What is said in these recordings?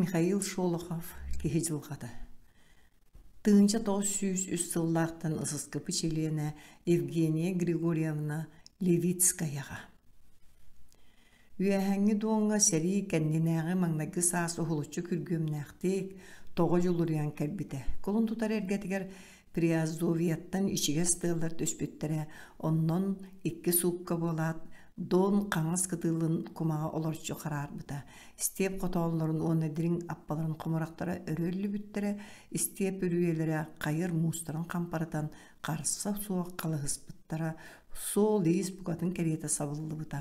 Михаил Шолохов «Киһи дьылҕата» 1903 сыллаахтан ССКП чилиэнэ Евгения Григорьевна Левицкаяҕа Үөһээҥҥи Дуоҥҥа сэрии кэннинээҕи маҥнайгы саас уһулуччу күргүөмнээхтик тоҕо дьулуруйан кэлбитэ. Кулун тутар эргэтигэр Приазовьеттан ичигэс тыаллар түспүттэрэ, онон икки суукка буолаат, Дон хаҥас кытылын кумаҕа олорчу хараарбыта. Истиэп хотооллорун уонна дириҥ аппаларын хомурахтара өрө үллүбүттэрэ, истиэп үрүйэлэрэ хайыр муустарын хампарытан харса суох халыһыспыттара, суол-иис букатын кэриэтэ сабыллыбыта.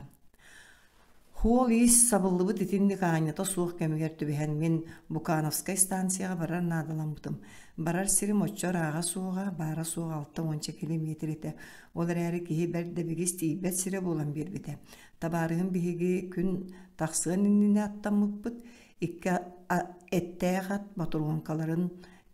Хуол-иис сабыллыбыт итинник аанньата суох кэмигэр түбэһэн мин Букановскай станцияҕа барар наадаламмытым. Барар сирим оччо ырааҕа суоҕа, баара-суоҕа 60 килэмиэтир этэ. Ол эрээри киһи бэрт дэбигис тиийбэт сирэ буолан биэрбитэ. Табаарыһым биһиги күн тахсыан иннинэ аттаммыппыт, икки эттээх ат ботуруоҥкаларын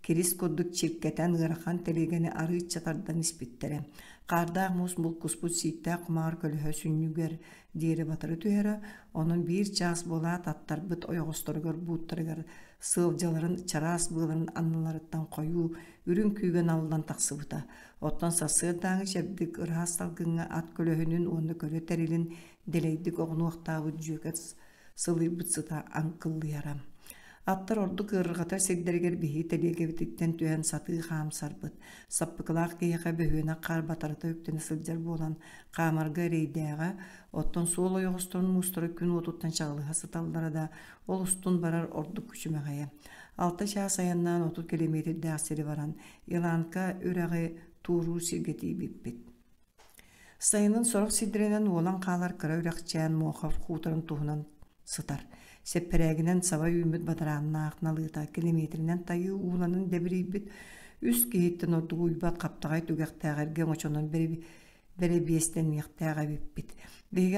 кирис курдук чиркэтэн ыарахан тэлиэгэни арыычча тардан испиттэрэ. Хаардаах муус булкуспут сииктээх кумаҕар көлөһө сүнньүгэр диэри батары түһэрэ, онон биир чаас буолаат аттарбыт ойоҕосторугар бууттарыгар сыалдьаларын чараас быаларын анныларыттан хойуу үрүҥ күүгэн аллан тахсыбыта. Оттон сарсыардааҥы чэбдик ыраас салгыҥҥа ат көлөһүнүн уонна көлө тэрилин дэлэйдик оҕунуохтаабыт дьүөкэт сылыйбыт сыта аҥкыллыйара. Аттар ордук ыарырҕатар сирдэригэр биһиги тэлиэгэбититтэн түһэн сатыы хаамсарбыт. Саппыкылаах киһиэхэ бөһүөнэх хаар батарыта үктэнэ сылдьар буолан, хаамарга эрэйдээҕэ, оттон суол ойоҕосторун муустара күн уотуттан чаҕылыһа сыталлара да, ол устун барар ордук күчүмэҕэйэ. 6 чаас айаннаан 30 килэмиэтирдээх сири баран, Еланка үрэҕи туоруур сиргэ тиийбиппит. Сайынын сорох сирдэринэн уолан хаалар кыра үрэхчээн Мохов хуторын туһунан сытар. Сэппэрээгинэн саба үүммүт бадарааннаах налыыта килэмиэтиринэн тайыы ууланан дэбирийбит үс киһиттэн ордук уйбат хаптаҕай түгэхтээх эргэ оҥочонон бэрэбиэстэниэхтээх эбиппит. Биһиги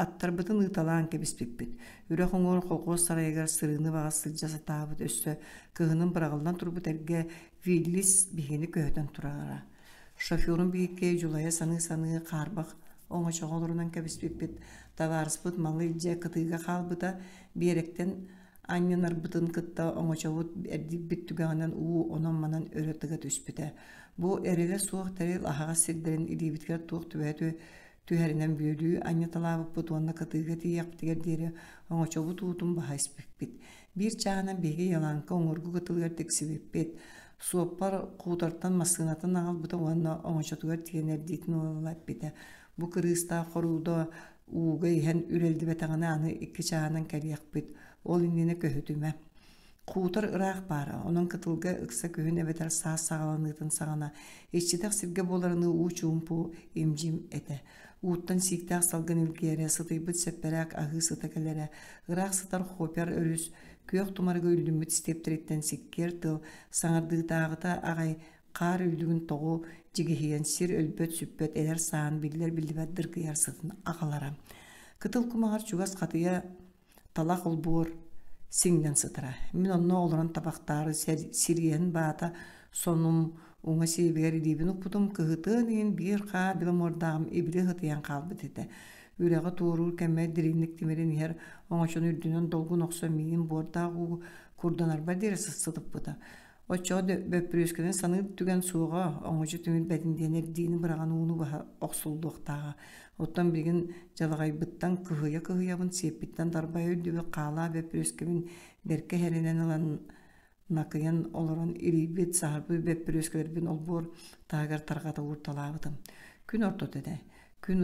аттарбытын ыыталаан кэбиспиппит. Үрэх уҥуор колхуос сарайыгар сырыыны баҕас сылдьа сатаабыт өссө кыһынын быраҕыллан турбут эргэ Виллис биһигини көһүтэн турара. Шоферум биһикки дьулайа саныы-саныы хаарбах оҥочоҕо олорунан кэбиспиппит. Табаарыспыт малы илдьэ кытыыга хаалбыта, биэрэктэн анньынарбытын кытта оҥочобут эрдийбит түгэҕинэн уу онон-манан өрө тыга түспүтэ. Бу эрэлэ суох тэрил аһаҕас сирдэрин илиибитигэр туох түбэһэ түһэринэн бүөлүү анньыталаабыппыт уонна кытыыга тиийиэхпитигэр диэри оҥочобут уутун баһа испиппит. Биир чааһынан биһиги Еланка уҥуоргу кытылыгар тиксибиппит. Суоппар хуутартан массыынатын аҕалбыта уонна оҥочотугар тиийэн эрдиитин ыла эппитэ. Бу кырыыстаах хорууда ууга иһэн үрэллибэтэҕинэ аны 2 чааһынан кэлиэхпит, ол иннинэ көһүтүмэ. Хуутар ыраах баара, онон кытылга ыкса күһүн эбэтэр саас саҕаланыытын саҕана иччитэх сиргэ буоларыныы уу чуумпу, им-дьим этэ. Ууттан сииктээх салгын илгийэрэ, сытыйбыт сэппэрээк аһыы сыта кэлэрэ, ыраах сытар Хопер өрүс күөх тумарыга үллүммүт стептэриттэн сиккиэр тыл саҥардыытааҕыта аҕай хаар үллүгүн тоҕу дьигиһийэн сир өлбөт-сүппэт эдэр саан биллэр-биллибэт дыргыйар сытын аҕалара. Кытыл кумаҕар чугас хатыйа талах олбуор сиҥнэн сытара. Мин онно олорон табахтаары сириэһин баата сонум уҥа сиэбигэр илиибин укпутум кыһытыан иһин биир хаа беломордааҕым ибили ытыйан хаалбыт этэ. Үрэҕи туоруур кэммэр дириҥник тимирэн иһэр оҥочону үрдүнэн долгун охсон миигин буордаах уу курданарбар диэри сытыппыта. Оччоҕо бөппүрүөскэнэн саныыр түгэн суоҕа, оҥочо тимирбэтин диэн эрдиини быраҕан ууну баһа охсуллуохтааҕа. Оттон билигин дьалаҕайбыттан кыһыйа-кыһыйабын сиэппиттэн дарбайа үрдүбүт хаалаа бөппүрүөскэбин бэркэ иһэринэн ылан накыйан олорон илийбит, саһарбыт бөппүрүөскэлэрбин олбуор таһыгар тарҕата уурталаабытым. Күн ортото этэ. Күн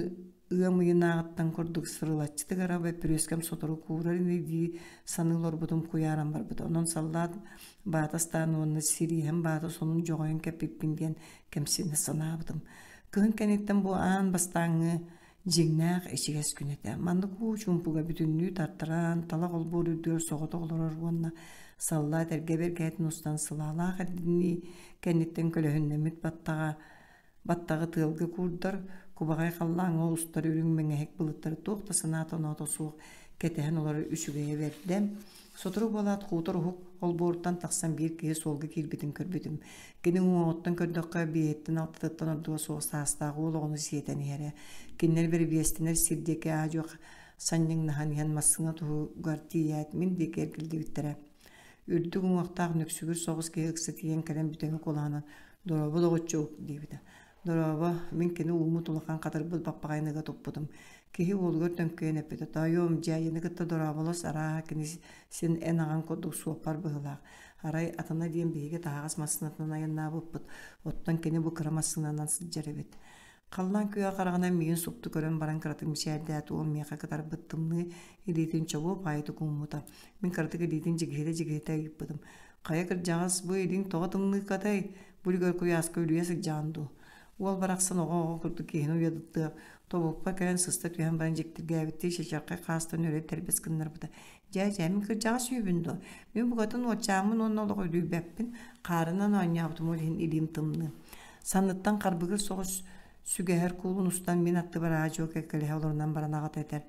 ыам ыйынааҕыттан курдук сырылаччы тыгара бөппүрүөскэм сотору куурар ини дии саныы олорбутум куйааран барбыта. Онон саллаат баата ыстаан уонна сириэһим баата сонун дьоҕойун кэппиппин диэн кэмсинэ санаабытым. Кыһын кэнниттэн бу аан бастааҥҥы дьиҥнээх ичигэс күн этэ. Маннык уу чуумпуга бүтүннүү тартаран, талах олбуор үрдүгэр соҕотох олорор уонна саллаат эргэ бэргэһэтин устан сылаалаах эрдинии кэнниттэн көлөһүннэммит баттаҕа баттаҕы тыалга куурдар, кубаҕай халлааҥҥа устар үрүҥ мэҥэһик былыттары туох да санаата-оноото суох кэтэһэн олорор үчүгэйэ бэрдэ. Сотору буолаат хуутар уһук олбуоруттан тахсан биир киһи суолга киирбитин көрбүтүм. Кини уҥуоҕуттан көрдөххө биэһиттэн-алтатыттан ордуга суох саастаах уол оҕону сиэтэн иһэрэ. Кинилэр бэрэбиэстэнэр сир диэки аа-дьуо санньыҥнаһан иһэн массыына туһугар тиийээт мин диэки эргиллибиттэрэ. Үрдүк уҥуохтаах нүксүгүр соҕус киһи ыкса тиийэн кэлэн бүтэҥи куолаһынан «Дорообо, доҕоччуок» диэбитэ. «Дорообо, мин кини ууммут улахан хатырбыт баппаҕайын ыга туппутум». Киһи уолугар төҥкөйөн эппитэ: «Тоойуом, дьээдьэни кытта дорооболос, арааһа кини син эн аҕаҥ курдук суоппар быһыылаах. Арай атына диэн биһиги таһаҕас массыынатынан айаннаабыппыт, оттон кини бу кыра массыынанан сылдьар эбит. Халлаан күөҕэ хараҕынан миигин супту көрөн баран кыратык мичээрдээт уол миэхэ кытарбыт тымныы илиитин чобуо баайытык ууммута. Мин кыратык илиитин дьигиһитэ-дьигиһитэ ыйыппытым. «Хайа кырдьаҕас, бу илииҥ тоҕо тымныыкатай? Бу үлүгэр куйааска үлүйэ сылдьаҕын дуу?» Уол барахсан оҕо-оҕо курдук киһини уйадыттыах, тобукпар кэлэн сыста түһэн баран дьиктиргээбиттии чачархай хаастан өрө тэрбэс гыннарбыта. «Дьээ, дьээ, мин кырдьаҕас үһүбүн дуо? Мин букатын уолчааммын уонна олох үлүйбэппин, хаарынан оонньообутум ол иһин илиим тымныы. Санныттан харбыгыр соҕус сүгэһэр куулун устан мин аттыбар аа-дьуо кэккэлэһэ олорунан баран аҕата этэр: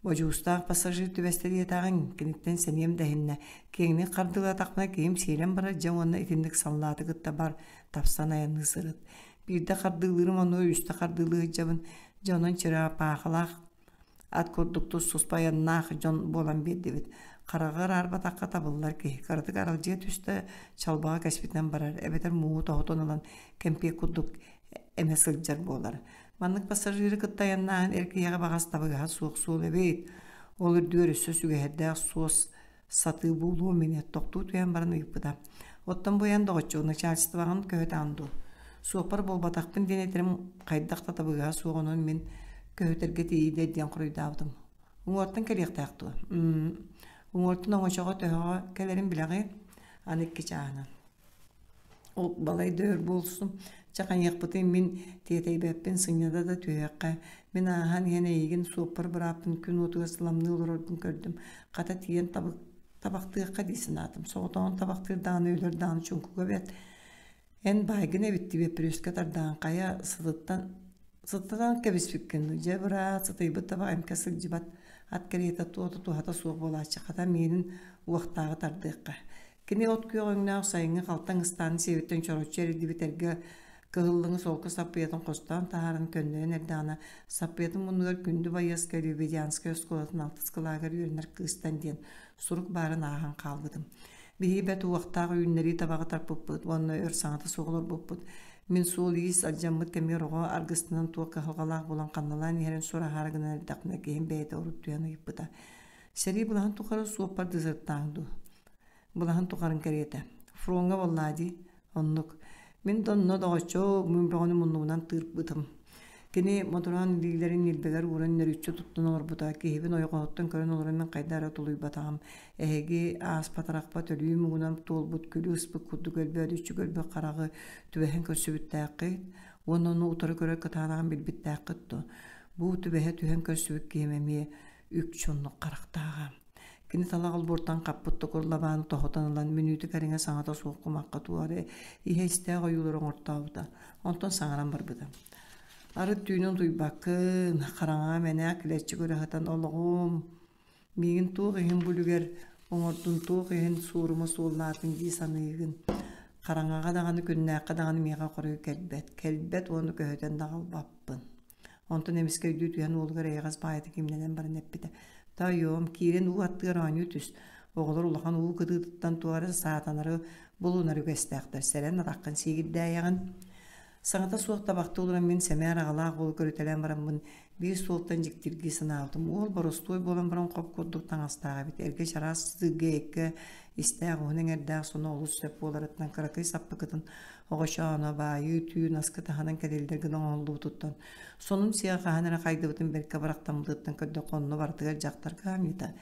«Бодьуустаах пассажир түбэстэ диэтэҕиҥ, киниттэн сэниэм да иһиннэ. Киэҥник хардыылаатахпына киһим сиэлэн барар дьэ уонна итинник саллааты кытта бар, тапсан айанныы сырыт. Биирдэ хардыылыырым оннугар үстэ хардыылыы сылдьабын. Дьэ онон чыраапаахылаах ат курдук тус-туспа айаннаах дьон буолан биэрдибит. Хараҕар аарбатахха табыллар киһи кыратык аралдьыйа түстэ, чалбаҕа кэспитинэн барар, эбэтэр мууһу тоһутан ылан кэмпиэт курдук эмэ сылдьар буолар. Маннык пассажиры кытта айаннааһын эр киһиэхэ баҕас табыгаһа суох суол эбит. Ол үрдүгэр өссө сүгэһэрдээх суос сатыы буолуом ини тохтуу түһэн баран ыйыппыта. Оттон бу эн доҕоччук начальствоҕын көһүтэҕин дуу? Суоппар буолбатахпын диэн этэрим хайдах да табыгаһа суох онон мин көһүтэргэ тиийдэ диэн хоруйдаабытым. Уҥуортан кэлиэхтээх дуо? Уҥуортан оҥочоҕо төһөҕө кэлэрин билэҕин? Аны икки чааһынан. Ол балай да өр буолсун. Чэ хайыахпытый мин тиэтэйбэппин сынньана да түһүөххэ. Мин ааһан иһэн эйигин суоппар бырааппын күн уотугар сыламныы олороргун көрдүм. Хата тиийэн табахтыахха дии санаатым. Соҕотоҕун табахтыыр даҕаны өлөр даҕаны чуҥкуга бэрт. Эн баайгын эбит дии бөппүрүөскэ тардаан хайа сытыттан сытытан кэбиспиккин дьэ быраат сытыйбыт табах эмкэ сылдьыбат ат кэриэтэ туота туһата суох буолааччы хата миэнин уохтааҕы тардыахха Кини от күөх өҥнөөх сайыҥҥы халтаҥ ыстааны сиэбиттэн чороччу эриллибит эргэ кыһыллыҥы солко саппыйатын хостоон таһааран көннөрөн эрдэҕинэ, саппыйатын муннугар күндү байыаска Лебедянскай оскуолатын алтыс кылааһыгар үөрэнэр кыыстан диэн сурук баарын ааһан хаалбытым. Биһиги бэрт уохтаах үүннэрии табаҕы тарпыппыт уонна өр саҥата суох олорбуппут. Мин суол-иис алдьаммыт кэмигэр оҕо аргыстынан туох кыһалҕалаах буолан ханналаан иһэрин сураһаары гынан эрдэхпинэ киһим бэйэтэ урут түһэн ыйыппыта. Сэрии былаһын тухары суоппар дезертааҥ дуу? Былаһын тухарын кэриэтэ. Фроҥҥа буоллаа дии. Оннук. Мин да онно доҕоччуок, мин бөҕөнү муннубунан тыырбытым. Кини модураан илиилэрин ньилбэгэр ууран нөрүччү туттан олорбута. Киһибин ойоҕоһуттан көрөн олорон мин хайдах эрэ тулуйбатаҕым. Эһиги ааспатарахпат өлүү муҥунан туолбут күлү ыспыт курдук өлбөөдүччү көрбөх хараҕы түбэһэн көрсүбүттээххит уонна ону утары көрөр кытаанаҕын билбиттээххит дуо? Бу түбэһэ түһэн көрсүбүт киһим эмиэ үкчү оннук харахтааҕа. Кини талах олбуортан хаппыт токур лабааны тоһутан ылан мүнүүтэ кэриҥэ саҥата суох кумахха туора иһэ истээх ойуулары оҥортообута. Онтон саҥаран барбыта. Арыт түүнүн утуйбаккын, хараҥаҕа мэнээк килэччи көрө сытан олоҕум, миигин туох иһин бу үлүгэр оҥордун, туох иһин суорума суоллаатын дии саныыгын. Хараҥаҕа даҕаны күннээххэ даҕаны миэхэ хоруй кэлбэт, кэлбэт уонна көһүтэн да аҕалбаппын. Онтон эмискэ өйдүү түһэн уолугар эйэҕэс баайытык имнэнэн баран эппитэ: «Тоойуом, киирэн уу аттыгар оонньуу түс. Оҕолор улахан уу кытыытыттан туох эрэ саатанары булунар үгэстээхтэр. Сэрэн атаххын сиигирдээйэҕин». Саҥата суох табахтыы олорон мин сэмээр аҕалаах уолу көрүтэлээн бараммын биир суолтан дьиктиргии санаабытым. Уол боростуой буолан баран хоп курдук таҥастаах эбит. Эргэ чараас сыгыайка истээх уһун эҥэрдээх соно олус сөп буоларыттан кыракый саппыкытын Оҕочооно баайыы түүн аска таһынан кэтиллэр гына оҥоһуллубутуттан, сонун сиэҕэ хаһан эрэ хайдыбытын бэркэ абырахтаммытыттан көрдөххө онно барытыгар дьахтар кыһамньыта,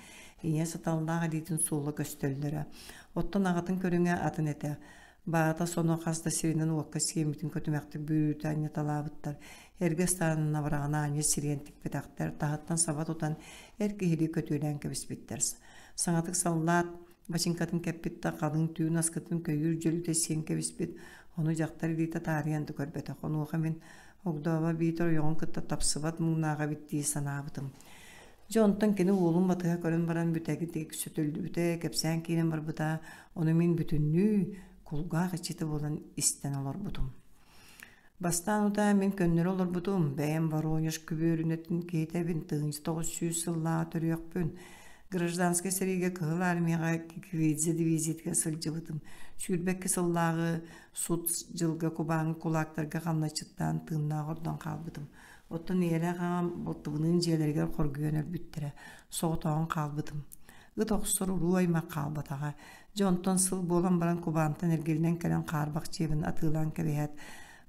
ийэ саталлаах илиитин суола көстөллөрө. Оттон аҕатын көрүҥэ атын этэ. Баата соно хас да сиринэн уокка сиэммитин көтүмэхтик бүрүүтэ анньыталаабыттар. Эргэ ыстаанын абыраҕына аанньа сириэн тикпэтэхтэр, таһыттан саба тутан эр киһилии көтүөлээн кэбиспиттэр. Саҥатык саллаат Бачыҥкатын кэппит да халыҥ түүн аскытын көйүүр дьөлүтэ сиэн кэбиспит, ону дьахтар илиитэ таарыйан да көрбөтөх. Онуоха мин огдообо биитэр ойоҕун кытта тапсыбат муҥнаах эбит дии санаабытым. Дьэ онтон кини уолун батыһа көрөн баран бүтээгитик сөтөллүбүтэ, кэпсээн киирэн барбыта, ону мин бүтүннүү кулгаах иччитэ буолан истэн олорбутум. Бастаан утаа мин көннөрү олорбутум, бэйэм Воронеж күбүөрүнэтин киһитэбин 1900 сыллааҕы төрүөхпүн. Гражданскай сэриигэ Кыһыл Армияҕа Киквидзе дивизиятыгар сылдьыбытым. 22 сыллааҕы сут дьылга Кубааҥҥа кулаактарга хамначчыттаан тыыннаах ордон хаалбытым. Оттон ийэлээх аҕам балтыбыныын дьиэлэригэр хоргуйан өлбүттэрэ. Соҕотоҕун хаалбытым. Ыт охсор уруу аймах хаалбатаҕа. Дьэ онтон сыл буолан баран Кубаантан эргиллэн кэлэн хаарбах дьиэбин атыылаан кэбиһээт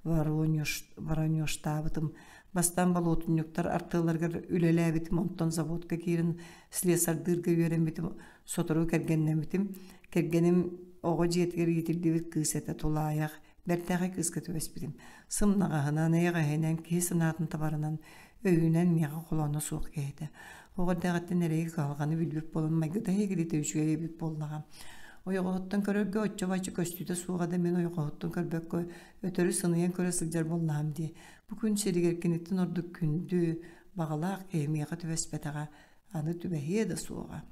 Воронежтаабытым. Бастаан болуотунньуктар артыалларыгар үлэлээбитим, онтон заводка киирэн слесарьдыырга үөрэммитим, сотору кэргэннэммитим. Кэргэним оҕо дьиэтигэр иитиллибит кыыс этэ, тулаайах, бэртээхэй кыыска түбэспитим. Сымнаҕаһынан, эйэҕэһинэн, киһи санаатын табарынан, өйүнэн миэхэ холооно суох киһи этэ. Оҕо эрдэҕиттэн эрэйи кыһалҕаны билбит буолан майгыта эһигилитэ үчүгэй эбит буоллаҕа. Ойоҕоһуттан көрөргө оччо-бачча көстүүтэ суоҕа да мин ойоҕоһуттан көрбөккө өтөрү сыныйан көрө сылдьар буоллаҕым дии. Бу күн сиригэр киниттэн ордук күндү, баҕалаах киһи миэхэ түбэспэтэҕэ, аны түбэһиэ да суоҕа.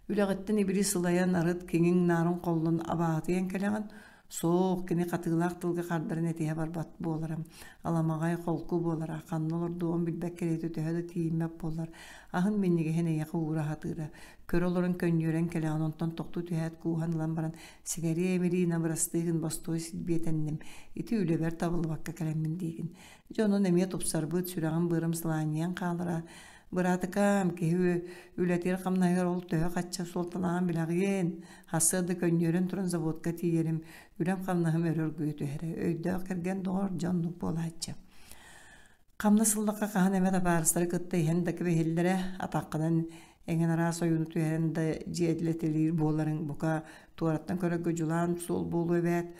Үлэҕиттэн ибили сылайан, арыт киҥиҥ-наарын холлон абаатыйан кэлэҕин, суох, кини хатыылаах тылга хардаран этиһэ барбат буолара, аламаҕай холку буолара, ханна олордуоҕун билбэт кэриэтэ төһө да тиийиммэт буоллар, аһын минньигэһин эйиэхэ уура сатыыра. Көрө олорон көнньүөрэн кэлэҕин, онтон тохтуу түһээт кууһан ылан баран, «Сигэриэ Эмилина, бырастыы гын, бостуой силбиэтэнним, ити үлэбэр табыллыбакка кэлэммин» диигин. Дьэ онон эмиэ тупсарбыт, сүрэҕим-быарым сылаанньыйан хаалара, Быраатыкаам, киһи үлэтигэр-хамнаһыгар ол төһө-хачча суолталааҕын билэҕиэн, сарсыарда көнньүөрэн туран заводка тиийэрим, үлэм-хамнаһым өрө оргуйа түһэрэ, өйдөөх кэргэн доҕор дьэ оннук буолааччы. Хамнас ыллахха хаһан эмэ табаарыстары кытта иһэн да кэбиһиллэрэ, атаххынан эҥин араас ойууну түһэрэн да дьиэлэтэлиир буоларыҥ бука туораттан көрөргө дьулаан суол буолуо эбээт.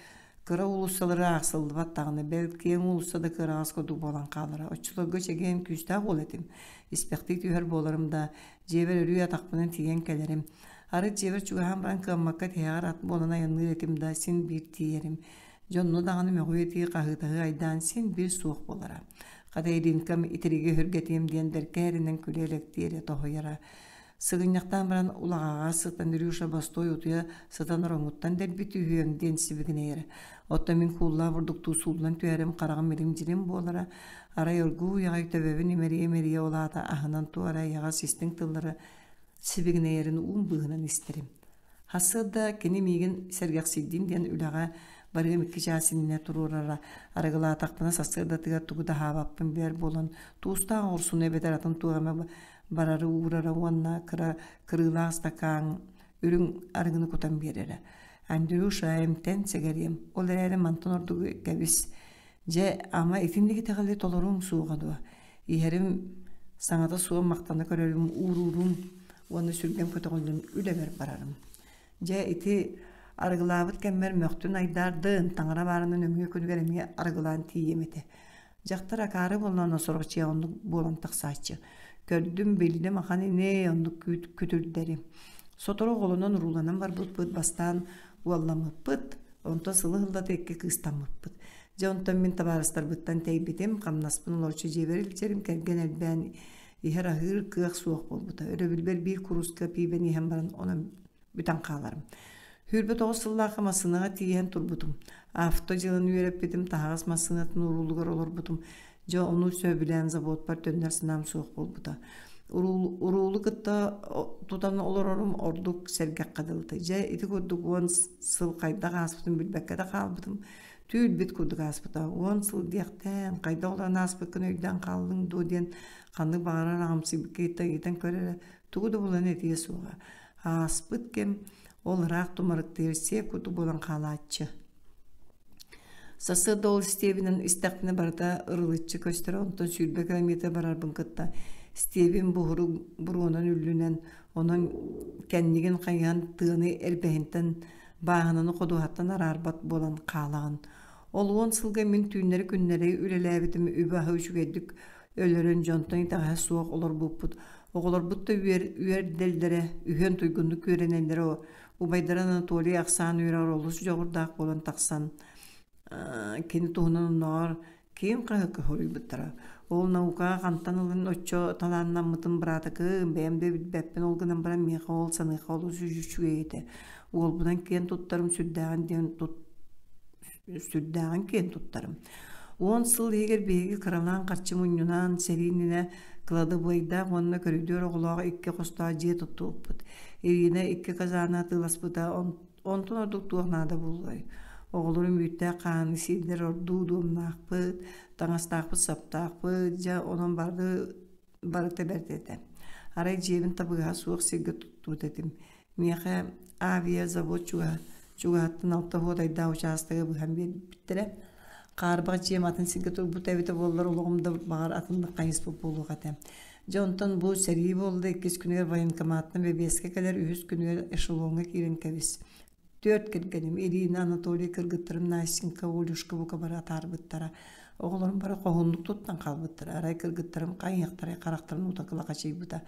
Кыра уулуссалары аахсыллыбат даҕаны, бэл, киэҥ уулусса да кыараҕас курдук буолан хаалара. Оччолорго чэгиэн күүстээх уол этим. Испэхтии түһэр буоларым да, дьиэбэр өрүү атахпынан тиийэн кэлэрим. Арыт дьиэбэр чугаһаан баран кыаммакка тиһэҕэр ат буолан айанныыр этим да, син биир тиийэрим. Дьонно даҕаны мөҕүү-этии, хаһыытаһыы айдаан син биир суох буолара. Хата Иринкам итириги өһүргэтиэм диэн бэркэ эрэнэн күлэ-элэктии эрэ тоһуйара. Сыгынньахтаан баран улаҕаҕа сытан Рюша бостуой утуйа сытан ороҥҥуттан дэлби түһүөҥ диэн сибигинэйэрэ. Оттон мин кууллаах бурдуктуу сууллан түһэрим, хараҕым илим-дьилим буолара. Арай оргууй аҕай төбөбүн имэрийэ-имэрийэ ол аата аһынан туора эйэҕэс истиҥ тыллары сибигинэйэрин уум быыһынан истэрим. Сарсыарда кини миигин сэргэхсийдин диэн үлэҕэ барыам икки чаас иннинэ туруорара. Арыгылаатахпына сарсыардатыгар тугу да аһаабаппын билэр буолан, туустаах оҕурсуну эбэтэр атын туох эмэ барары уурара уонна кыра кырыылаах ыстакаан үрүҥ арыгыны кутан биэрэрэ. Андрюша, эмтэн сэгэриэм, ол эрээри мантан ордугу кэбис. Дьэ, ама итинник итэҕэли толоруоҥ суоҕа дуо? Иһэрим саҥата суох махтана көрөрүм, ууруурум уонна сүргэм көтөҕүллэн үлэбэр барарым. Дьэ, ити арыгылаабыт кэммэр мөхтүн айдаардын, таҥара баарынан өҥүө күнүгэр эмиэ арыгылаан тиийиэм этэ. Дьахтар акаары буоллаҕына сорох дьиэ оннук буолан тахсааччы. Көрдүм, биллим ахан ини, оннук күтүрдэрим. Сотору оҕолонон урууланан барбыппыт, бастаан уолламмыппыт, онтон сылы сыллата икки кыыстаммыппыт. Дьэ онтон мин табаарыстарбыттан тэйбитим, хамнаспын олорчу дьиэбэр илдьэрим, кэргэн элбээн иһэр-аһыыр кыах суох буолбута. Өрөбүлбэр биир курууска пиибэни иһэн баран онон бүтэн хааларым. 29 сыллаахха массыынаҕа тиийэн турбутум. Авто дьыаланы үөрэппитим, таһаҕас массыынатын уруулугар олорбутум. Дьэ, ону сөбүлээн заводпар төннөр санаам суох буолбута. Уруулу кытта тутан олорорум ордук сэргэххэ дылыта. Дьэ, ити курдук 10 сыл хайдах ааспытын билбэккэ да хаалбытым. Түүл-бит курдук ааспыта. 10 сыл диэхтээн, хайдах олорон ааспыккын өйдөөн хааллыҥ дуо диэн ханнык баҕарар аҕамсыйбыкка ыйытан көр эрэ, тугу да булан этиэ суоҕа. Ааспыт кэм ол ыраах тумарыктыыр сиэп курдук буолан хаалааччы. Сарсыарда ол истиэбинэн истэхпинэ барыта ырылыччы көстөрө, онтон 20 километр барарбын кытта истиэбим буһурук буруонан үллүнэн, онон кэннигин хайыһан тыаны эрбэһинтэн бааһынаны ходуһаттан араарбат буолан хаалаҕын. Ол 10 сылга мин түүннэри-күннэри үлэлээбитим үбү-аһы үчүгэйдик өлөрөн дьонтон итэҕэһэ суох олорбуппут. Оҕолорбут да үөрдэллэрэ, үһүөн туйгуннук үөрэнэллэрэ. Убайдара Анатолий ахсаан үөрэҕэр олус дьоҕурдаах буолан тахсан, кини туһунан оннооҕор киин хаһыакка суруйбуттара. Ол наукаҕа хантан ылан оччо талааннаммытын быраатыкым, бэйэм да билбэппин, ол гынан баран миэхэ ол саныахха олус үчүгэй этэ. Уолбунан киэн туттарым сүрдээҕин диэн тут Сүрдээҕин киэн туттарым. Уон сыл иһигэр биһиги кыралаан харчы мунньунан, сэрии иннинэ кыладабыайдаах уонна көрүдүөр оҕолоох икки хостоох дьиэ туттубуппут. Ирина икки казаны атыыласпыта, онтон ордук туох наада буолуой? Оҕолорум үүттээх хааны сииллэр ордуу дуомнаахпыт, таҥастаахпыт-саптаахпыт, дьэ онон бары барыта бэрт этэ. Арай дьиэбин табыгаһа суох сиргэ туттубут этим. Миэхэ авиазавод чугаһа, чугаһыттан алта уотайдаах учаастагы быһан биэрбиттэрэ. Хаарбах дьиэм атын сиргэ турбута эбитэ буоллар олоҕум да баҕар атыннык хайыспыт буолуох этэ. Дьэ онтон бу сэрии буолла иккис күнүгэр военкоматтан бэбиэскэ кэлэр, үһүс күнүгэр эшелоҥҥа киирэн кэбис. Түөрт кэргэним Ирина, Анатолий кыргыттарым Настенька, Олюшка бука бары атаарбыттара. Оҕолорум бары хоһууннук туттан хаалбыттара. Арай кыргыттарым хайыахтарай харахтарын уута кылахачыйбыта.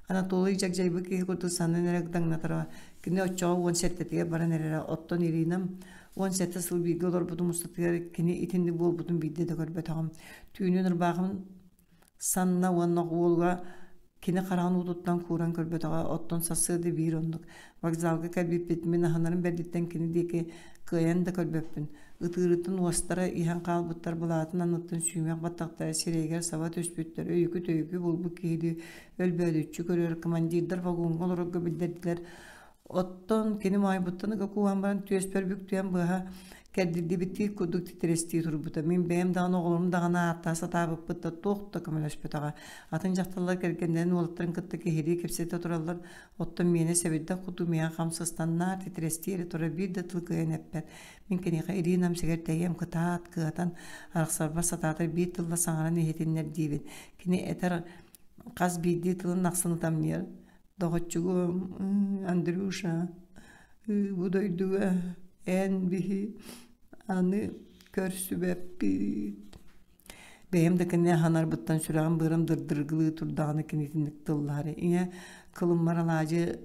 Анатолий дьагдьайбыт киһи курдук саннын эрэ ыгдаҥнатара. Кини оччоҕо уон сэттэтигэр баран эрэрэ. Оттон Иринам 17 сыл бииргэ олорбутум устатыгар кини итинник буолбутун биирдэ да көрбөтөҕүм. Түүнүн ырбаахым санна уонна уолуга кини хараҕын уутуттан кууран көрбөтөҕө, оттон сарсыарда биир оннук. Вокзалга кэлбиппит, мин аһынарым бэрдиттэн кини диэки кыайан да көрбөппүн. Ытыырыттан уостара иһэн хаалбыттар былаатын анныттан сүүмэх баттахтара сирэйигэр саба түспүттэр, өйүкү-төйүкү буолбут киһилии өлбөөдүччү көрөр, командирдар вагоҥҥа олорорго биллэрдилэр. Оттон кини моойбуттан ыга кууһан баран түөспэр бүктүйэн быһа кэрдиллибиттии курдук титирэстии турбута. Мин бэйэм даҕаны оҕолорум даҕаны ааттаан сатаабыппыт да туох да көмөлөспөтөҕө. Атын дьахталлар кэргэннэрин уолаттарын кытта киһилии кэпсэтэ тураллар, оттон миэнэ сэбирдэх курдук миэхэ хамсыстан наар титирэстии эрэ турар биир да тыл кыайан эппэт. Мин киниэхэ Иринам сигэр тэйиэм кытаат, кыатан, арахсарбар сатаатар биир тылла саҥаран иһитиннэр диибин. Кини этэр хас биирдии тылын ахсын ытамньыйар. Доҕоччугум, Андрюша, бу дойдуга эн биһи аны көрсүбэппит. Бэйэм да кинини аһанарбыттан сүрэҕим-быарым дырдыргылыы турдаҕына кинитинник тыллаһар. Ийэ кылыммар алаадьы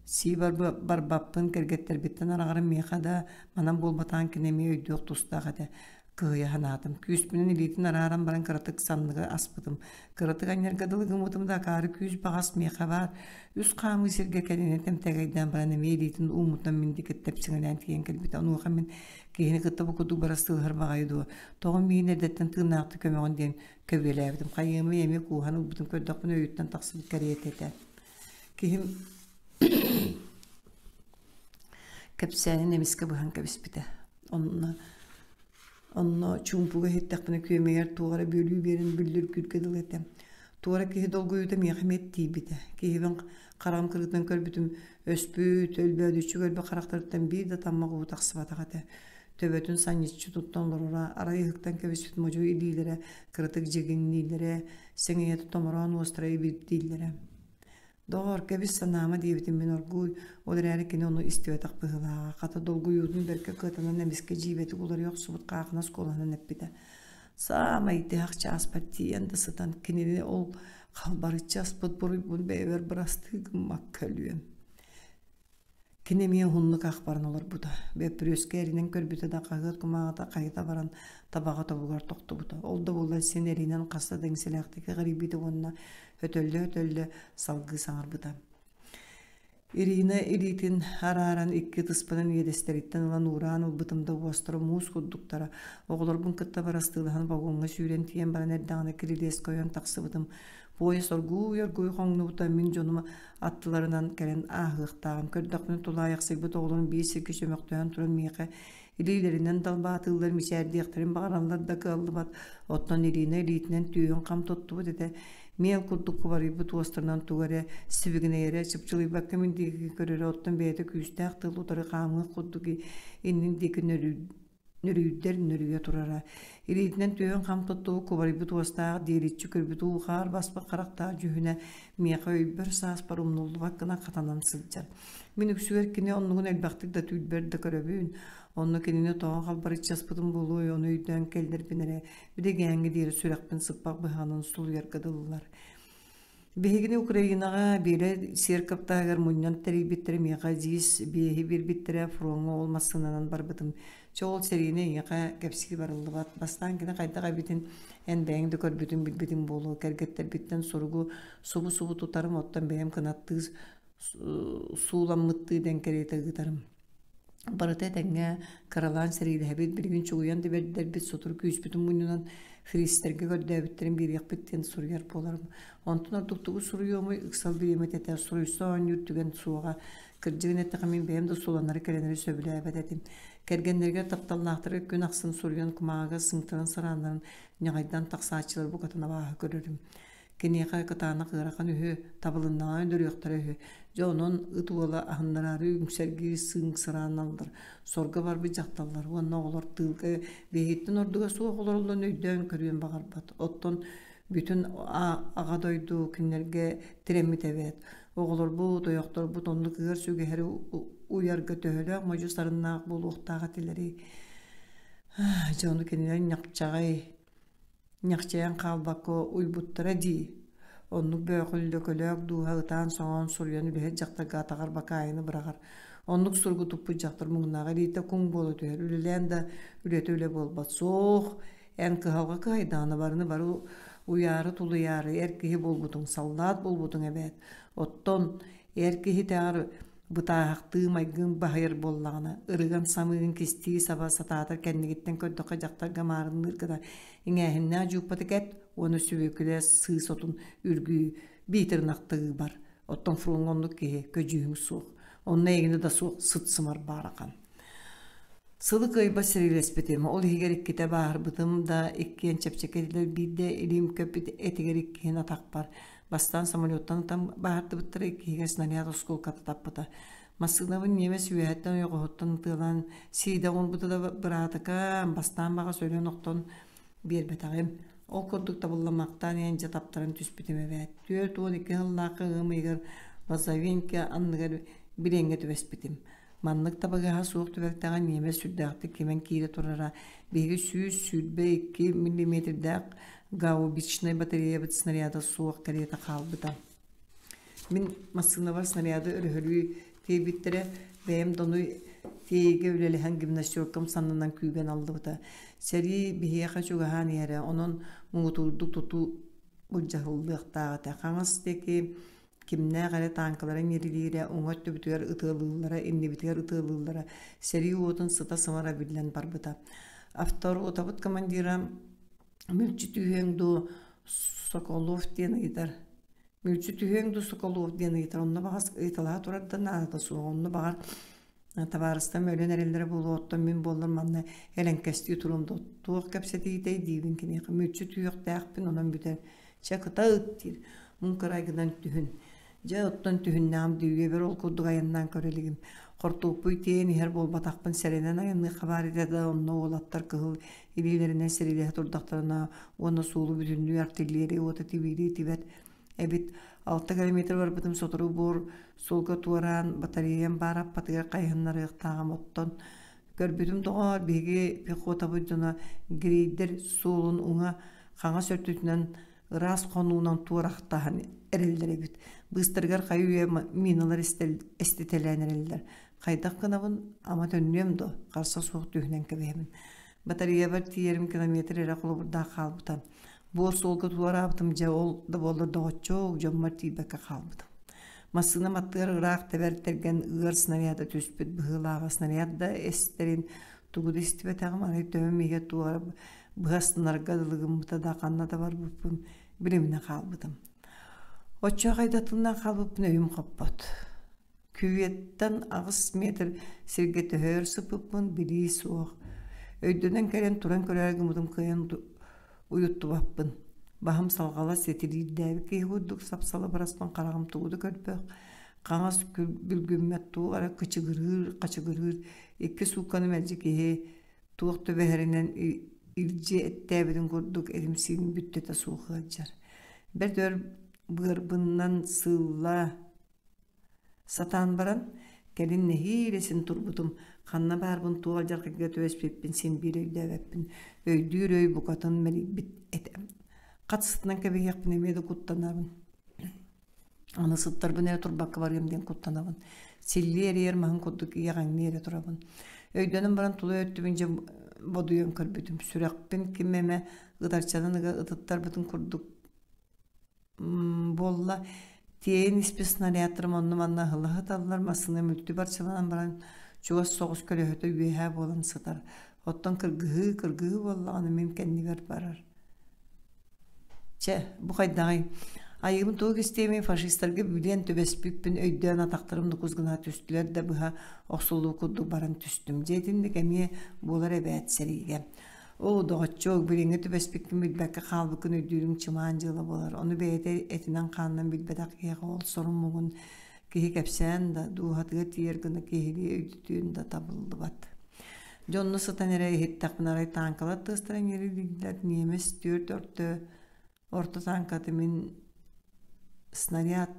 сии барбаппын, кэргэттэрбиттэн араҕарым миэхэ да манан буолбатаҕын кини эмиэ өйдүөх тустаах этэ. Кыһыйа санаатым. Күүспүнэн илиитин арааран баран кыратык санныга аспытым. Кыратык анньарга дылы гыммытым да акаары күүс баҕас миэхэ баар. Үс хаамыы сиргэ кэлинэ тэмтэгэйдээн баран эмиэ илиитин ууммутунан мин диэки тэпсэҥэлээн тиийэн кэлбитэ. Онуоха мин киһини кытта бу курдук барастыылаһар баҕайы дуо? Тоҕо миигин эрдэттэн тыыннаахтык көмөҕүн диэн көбүөлээбитим. Хайыамый эмиэ кууһан ылбытын көрдөхпүнэ өйүттэн тахсыбыт кэриэтэ этэ. Киһим кэпсээнин эмискэ быһан кэбиспитэ. Онно онно чуумпуга иһиттэхпинэ күөмэйэр туох эрэ бүөлүү биэрэн бүллүргүүргэ дылы этэ. Туора киһи долгуйуута миэхэ эмиэ тиийбитэ. Киһибин хараҕым кырыытынан көрбүтүм, өспүт, өлбөөдүччү көрбүт харахтарыттан биир да таммах уу тахсыбатах этэ. Төбөтүн санньыччы туттан олороро, арай ыһыктан кэбиспит модьу илиилэрэ кыратык дьигиҥнииллэрэ, сэҥийэтэ томороон уостара ибирдииллэрэ. Доҕоор, кэбис санаама диэбитим мин оргууй, ол эрээри кини ону истибэтэх быһыылааҕа, хата долгуйуутун бэркэ кыатанан эмискэ дьиибэтик уларыйа охсубут хаахынас куолаһынан эппитэ: «Саамай тиһэх чааспар тиийэн да сытан кинини ол халбарыччы аспыт буруйбун бэйэбэр бырастыы гыммакка өлүөм» Кини эмиэ уһуннук ах баран олорбута. Бөппүрүөскэ эринэн көрбүтэ да хаһыат кумааҕыта хайыта баран табаҕа тобугар тохтубута. Ол да буоллар син эринэн хаста да иҥсэлээхтик эҕирийбитэ уонна өтөллө-өтөллө салгыы саҥарбыта. Ирина илиитин арааран икки ытыспынан иэдэстэриттэн ылан уураан ылбытым да уостара муус курдуктара. Оҕолорбун кытта барастыылаһан вагоҥҥа сүүрэн тиийэн баран эрдэҕинэ кирилиэскэ ойон тахсыбытым. Поезд оргууй-оргууй хоҥнубута мин дьонум аттыларынан кэлэн ааһыахтааҕым. Көрдөхпүнэ тулаайахсыйбыт оҕолорум биир сиргэ чөмөхтөһөн туран миэхэ илиилэринэн далбаатыыллар, мичээрдиэхтэрин баҕараллар да кыаллыбат. Оттон Ирина илиитинэн түөһүн хам туттубут этэ. Миэл курдук кубарыйбыт уостарынан тугу эрэ сибигинэйэрэ, чыпчылыйбакка мин диэки көрөрө, оттон бэйэтэ күүстээх тыл утары хаамыах курдук иннин диэки нөрүйдэр нөрүйэ турара. Илиитинэн түһэн хам туттубут кубарыйбыт уостаах, диэличчи көрбүт уу-хаар баспыт харахтаах дьүһүнэ миэхэ өйбөр-сааспар умнуллубат гына хатанан сылдьар. Мин үксүгэр кини оннугун элбэхтик да түүрбэр да көрөбүн. Онно кинини тоҕо халбарыччаспытым буолуой, ону өйдөөн кэллэрбин эрэ, билигээҥҥэ диэри сүрэхпин сыппах быһаҕынан сулуйарга дылылар. Биһигини Украинаҕа Биэрэ сиэркэп таһыгар мунньан тэрийбиттэрэ миэхэ дьиис биэһи биэрбиттэрэ, фроҥҥа ол массыынанан барбытым. Чэ ол сэриини эйиэхэ кэпсии барыллыбат. Бастаан кини хайдах эбитин эн бэйэҥ да көрбүтүҥ билбитиҥ буолуо. Кэргэттэрбиттэн суругу субу-субу тутарым, оттон бэйэм кынаттыы сууламмыттыы дэҥ кэриэтэ ыытарым. Барыта этэҥҥэ кыралаан сэриилэһэбит, билигин чугуйан да бэрдэрбит, сотору күүспүтүн мунньунан фристэргэ көрдөөбүттэрин биэриэхпит диэн суруйар буоларым. Онтон ордук тугу суруйуомуй, ыксал бириэмэтэ этэ, суруйса оонньуур түгэн суоҕа. Кырдьыгын эттэххэ мин бэйэм да суланары кэлэнэри сөбүлээбэт этим. Кэргэннэригэр тапталлаахтарга күн ахсын суруйан кумааҕыга сыҥтаран сарааннарын ньаҕайдан тахсааччылары букатын абааһы көрөрүм. Киниэхэ кытаанах ыарахан үһү, табылыннаҕына өлөрүөхтэрэ үһү. Дьэ онон ыт уола аһыннараары үҥсэргии сыыҥсыраналлар, сорго барбыт дьахталлар уонна оҕолор тыылга биһигиттэн ордуга суох олороллорун өйдөөн көрүөн баҕарбат. Оттон бүтүн аҕа дойду кинилэргэ тирэммит эбээт. Оҕолорбут, ойохторбут оннук ыар сүгэһэри уйарга төһөлөөх модьу сарыннаах буолуохтаах этилэрий? Дьэ ону кинилэр ньахчаҕай Ньахчайан хаалбакка уйбуттара дии. Оннук бөөхүллөкөлөөх дууһа ытаан-соҥоон суруйан үлэһит дьахтарга атаҕар бакаайыны быраҕар. Оннук суругу туппут дьахтар муҥнааҕы илиитэ куҥ буола түһэр. Үлэлээн да үлэтэ үлэ буолбат. Суох, эн кыһалҕа кыайдаҕына барыны бары уйаары-тулуйаары эр киһи буолбутуҥ, саллаат буолбутуҥ эбээт. Оттон эр киһитээҕэр бытааһахтыы майгын баһыйар буоллаҕына, ырыган самыырын кистии саба сатаатар кэннигиттэн көрдөххө дьахтарга маарынныыр гына иҥээһиннээх дьууппаты кэт уонна сүбүөкүлэ сыыс отун үргүү биитэр ынахтыы бар. Оттон фроҥҥа оннук киһи көдьүүһүҥ суох. Онно эйигинэ да суох сыт-сымар баарахан. Сылы кыайбат сэриилэспитим. Ол иһигэр иккитэ бааһырбытым да, иккиэн чэпчэки этилэр биирдэ илиим көппүт этигэр иккиһин атахпар. Бастаан самолеттан ытан бааһырдыбыттара, иккиһигэр снаряд оскуолката таппыта. Массыынабын немец үөһэттэн ойоҕоһуттан ытыалаан сиидэ оҥорбута да быраатыкаам, бастаан баҕас өлөн охтон биэрбэтэҕим. Ол курдук табылламмахтаан иһэн дьэ таптаран түспүтүм эбээт. 42 сыллаахха ыам ыйыгар Лазовенька анныгар билиэҥҥэ түбэспитим. Маннык табыгаһа суох түбэлтэҕэ ньиэмэс сүрдээхтик кимэн киирэ турара. Биһиги 122 миллиметрдээх гаубичнай батареябыт снаряда суох кэриэтэ хаалбыта. Мин массыынабар снаряды өрөһөлүү тиэйбиттэрэ, бэйэм да ону тиэйиигэ үлэлэһэн гимнастеркам саннынан күүгэн аллыбыта. Сэрии биһиэхэ чугаһаан иһэрэ, онон муҥутуурдук тутуу былдьаһыллыахтаах этэ. Хаҥас диэки Кимнээх эрэ тааҥкалара ньирилиирэ, уҥа өттүбүтүгэр ытыалыыллара, иннибитигэр ытыалыыллара, сэрии уотун сыта-сымара биллэн барбыта. Авторотабыт командира «Мүлчү түһүөҥ дуу, Соколов?» диэн ыйытар. «Мүлчү түһүөҥ дуу, Соколов?» диэн ыйытар. Онно баҕас ыйыталаһа турар да наадата суох. Онно баҕар табаарыстарым өлөн эрэллэрэ буолуо, оттон мин буоллар манна элэҥкэстии туруом дуо, туох кэпсэтиитэй диибин киниэхэ, мүччү түһүөхтээхпин, онон бүтэр. Чэ, кыта ыт диир, муҥ кырайгынан түһүн. Дьэ, оттон түһүннэҕим дии, үйэбэр ол курдук айаннаан көрө илигим. Хортуоппуй тиэйэн иһэр буолбатахпын сэрэнэн айанныахха баар этэ да, онно уолаттар кыһыл илиилэринэн сэриилэһэ турдахтарына уонна суолу бүтүннүү артиллерия уота тибиирии тибэт эбит. Алта километр барбытым сотору буор суолга туораан батареям баар аппатыгар хайыһыннарыахтааҕым оттон көрбүтүм доҕоор биһиги пехотабыт дьоно грейдер суолун уҥа хаҥас өртүтүнэн ыраас хонуунан туорахтаһан эрэллэр эбит. Быыстарыгар хайы-үйэ миналар эститэлээн эрэллэр. Хайдах гынабын, ама төннүөм дуо, харса суох түһүнэн кэбиһэбин. Батареябар тиийэрим километр эрэ холобурдаах хаалбыта. Буор суолга туораабытым дьэ ол да буоллар доҕоччуок дьоммор тиийбэккэ хаалбытым. Массыынам аттыгар ыраах тэбэр тэргэн ыар снаряда түспүт быһыылааҕа снаряд да эстэрин тугу да истибэтэҕим арай төбөм иһэ туох эрэ быһа астынарга дылы гыммыта да ханна да барбыппын билиминэ хаалбытым. Оччо хайдатыннан хаалбыппын өйүм хоппот. Күветтэн 8 метр сиргэ төһө өр сыппыппын билии суох. Өйдөнөн кэлэн туран көрөөрү гыммытым кыайан уйуттубаппын. Баһым салҕала сэтилиирдээбит киһи курдук сап-салыбыраспын хараҕым тугу да көрбөх. Хаҥас бүлгүммэт туох эрэ кычыгырыыр, хачыгырыыр. Икки суукканы мэлдьи киһи туох түбэһэринэн илдьи эттээбитин курдук этим-сииним бүттэтэ суох ыалдьар. Бэрт өр быарбыннан сыылла Сатаан баран, кэлин нэһиилэ син турбутум, ханна баарбын туох алдьархайга түбэспиппин син биир өйдөөбөппүн, өйдүүр өй букатын мэлийбит этэ. Хат сытынан кэбиһиэхпин эмиэ да куттанабын. Аны сыттарбын эрэ турбакка барыам диэн куттанабын. Силлиэ эрийэр маһын курдук иэҕэҥнии эрэ турабын. Өйдөнөн баран тула өттүбүн дьэ бодуйан көрбүтүм. Сүрэхпин ким эмэ ытарчанан ыга ытыттарбытын курдук Буолла, тиэйэн испит снарядтарым онно-манна ыһылла сыталлар, массыына мүлтү барчаланан баран Чугас соҕус көлөһөтө үөһэ буолан сытар. Оттон кыргыһыы кыргыһыы буоллаҕына мин кэннибэр барар. Чэ, бу хайдаҕый? Айыыбын тугу кистиэмий фашистарга билиэн түбэспиппин өйдөөн атахтарым нукус гына түстүлэр да быһа охсуллуу курдук баран түстүм. Дьэ итинник эмиэ буолар эбээт сэриигэ. Оо, доҕоччуок, билиҥҥи түбэспиккин билбэккэ хаалбыккын өйдүүрүҥ чымаан дьыала буолар. Ону бэйэтэ этинэн-хаанынан билбэтэх киһиэхэ ол сорун-муҥун киһи кэпсээн да, дууһатыгар тиийэр гына киһилии өйдөтүөн да табыллыбат. Дьэ онно сытан эрэ иһиттэхпинэ арай тааҥкалар тыастара иҥэриллэр ньиэмэс түөрт орто орто тааҥката мин снаряд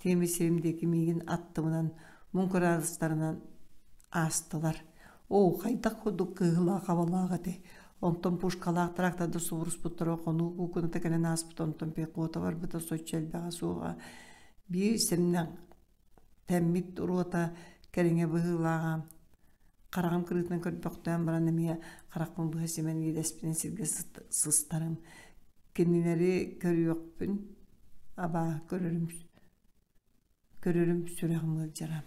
тиэмэ сирим диэки миигин аттыбынан муҥ кыраадыстарынан аастылар. Оо, хайдах курдук кыыһылаах-абалаах этэй. Онтон пушкалаах тракторда субуруспуттара хонуу куукуната кэлэн ааспыт, онтон пехота барбыта соччо элбэҕэ суоҕа. Биир сэмнэх тэммит уруота кэриҥэ быһыылааҕа хараҕым кырыытынан көрбөхтөөн баран эмиэ харахпын быһа симэн иэдэспинэн сиргэ сыстарым кинилэри көрүөхпүн абааһы көрөрүм көрөрүм сүрэҕим ыалдьара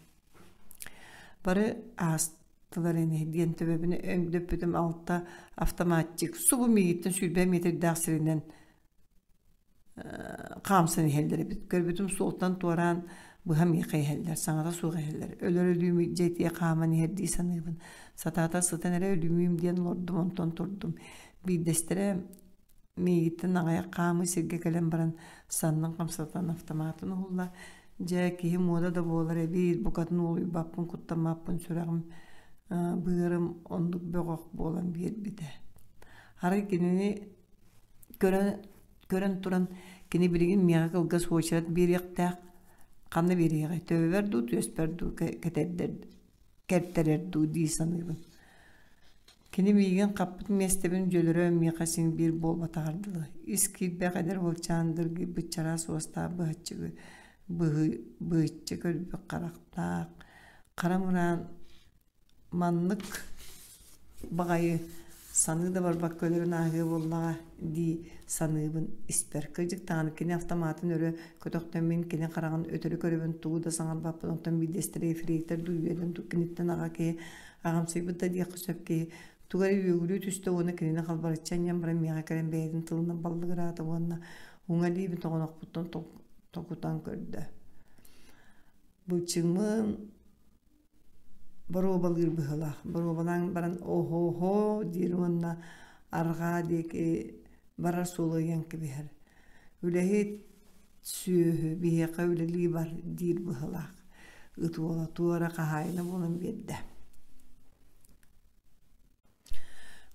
бары аастылар ини диэн төбөбүн өҥдөппүтүм алта автоматчик субу миигиттэн 20 метрдээх сиринэн хаамсан иһэллэр эбит. Көрбүтүм суолтан туораан быһа миэхэ иһэллэр, саҥата суох иһэллэр. Өлөр өлүүм дьиэтиэ хааман иһэр дии саныыбын. Сатаатар сытан эрэ өлүмүүм диэн олордум, онтон турдум. Биирдэстэрэ миигиттэн аҕыйах хаамыы сиргэ кэлэн баран саннын хамсатан автоматын уһулла. Дьэ, киһи муода да буолар эбит, букатын уолуйбаппын, куттаммаппын, сүрэҕим, быарым оннук бөҕөх буолан биэрбитэ. Арай кинини Көрөн, көрөн туран, кини билигин миэхэ кылгас уочарат биэриэхтээх, ханна биэриэҕэй, төбөбөр дуу, түөспэр дуу кэтэрдэр, кэртэрэр дуу дии саныыбын. Кини миигин хаппыт миэстэбин дьөлөрө миэхэ син биир буолбатаҕар дылы. Ис киирбэх эдэр уолчаан дыргыйбыт чараас уостаах быһаччы быһыччы көрбүт харахтаах, хара мыраан Маннык баҕайы саныы да барбакка өлөрөн ааһыа буоллаҕа дии саныыбын испэр. Кырдьык даҕаны кини автоматын өрө көтөхтөн мин кини хараҕын өтөрү көрөбүн тугу да саҥарбаппын онтон биирдэстэрэ ефрейтор дуу үөдэн дуу киниттэн аҕа киһи аҕамсыйбыт да диэххэ сөп киһи тугу эрэ үөгүлүү түстэ уонна кинини халбарыччы анньан баран миэхэ кэлэн бэйэтин тылынан баллыгыраата уонна уҥа илиибин тоҕонохпуттан токутан көрдө. Былчыҥмын боруобалыыр быһыылаах. Боруобалаан баран оһо-оһо диир уонна арҕаа диэки барар суолу ыйан кэбиһэр. Үлэһит сүөһү биһиэхэ үлэлии бар диир быһыылаах. Ыт уола туора хаһаайына буолан биэрдэ.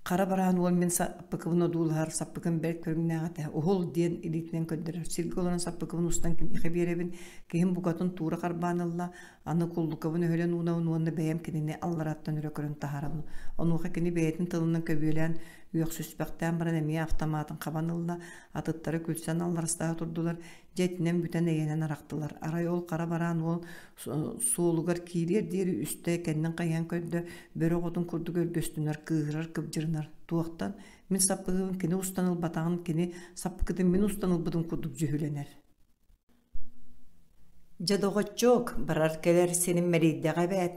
Хара бараан уол мин саппыкыбын одуулаһар, саппыкым бэрт көрүҥнээх этэ, уһул диэн илиитинэн көрдөрөр. Сиргэ олорон саппыкыбын устан киниэхэ биэрэбин, киһим букатын туура харбаан ылла, аны куллукабын өһүлэн уунабын уонна бэйэм кинини аллараттан өрө көрөн таһаарабын. Онуоха кини бэйэтин тылынан көбүөлээн, үөхсүспэхтээн баран эмиэ автоматын хабан ылла, атыттара күлсэн алларастаһа турдулар, Дьэ итинэн бүтэн эйэнэн арахтылар. Арай ол хара бараан уол суолугар киириэр диэри үстэ кэннин хайыһан көрдө, бөрө оҕотун курдук өргөстүнэр, кыыһырар, кыбдьырынар. Туохтан? Мин саппыгыбын кини устан ылбатаҕын, кини саппыкытын мин устан ылбытым курдук дьүһүлэнэр. Дьэ доҕоччуок, барар-кэлэр сирим мэлийдэҕэ эбээт.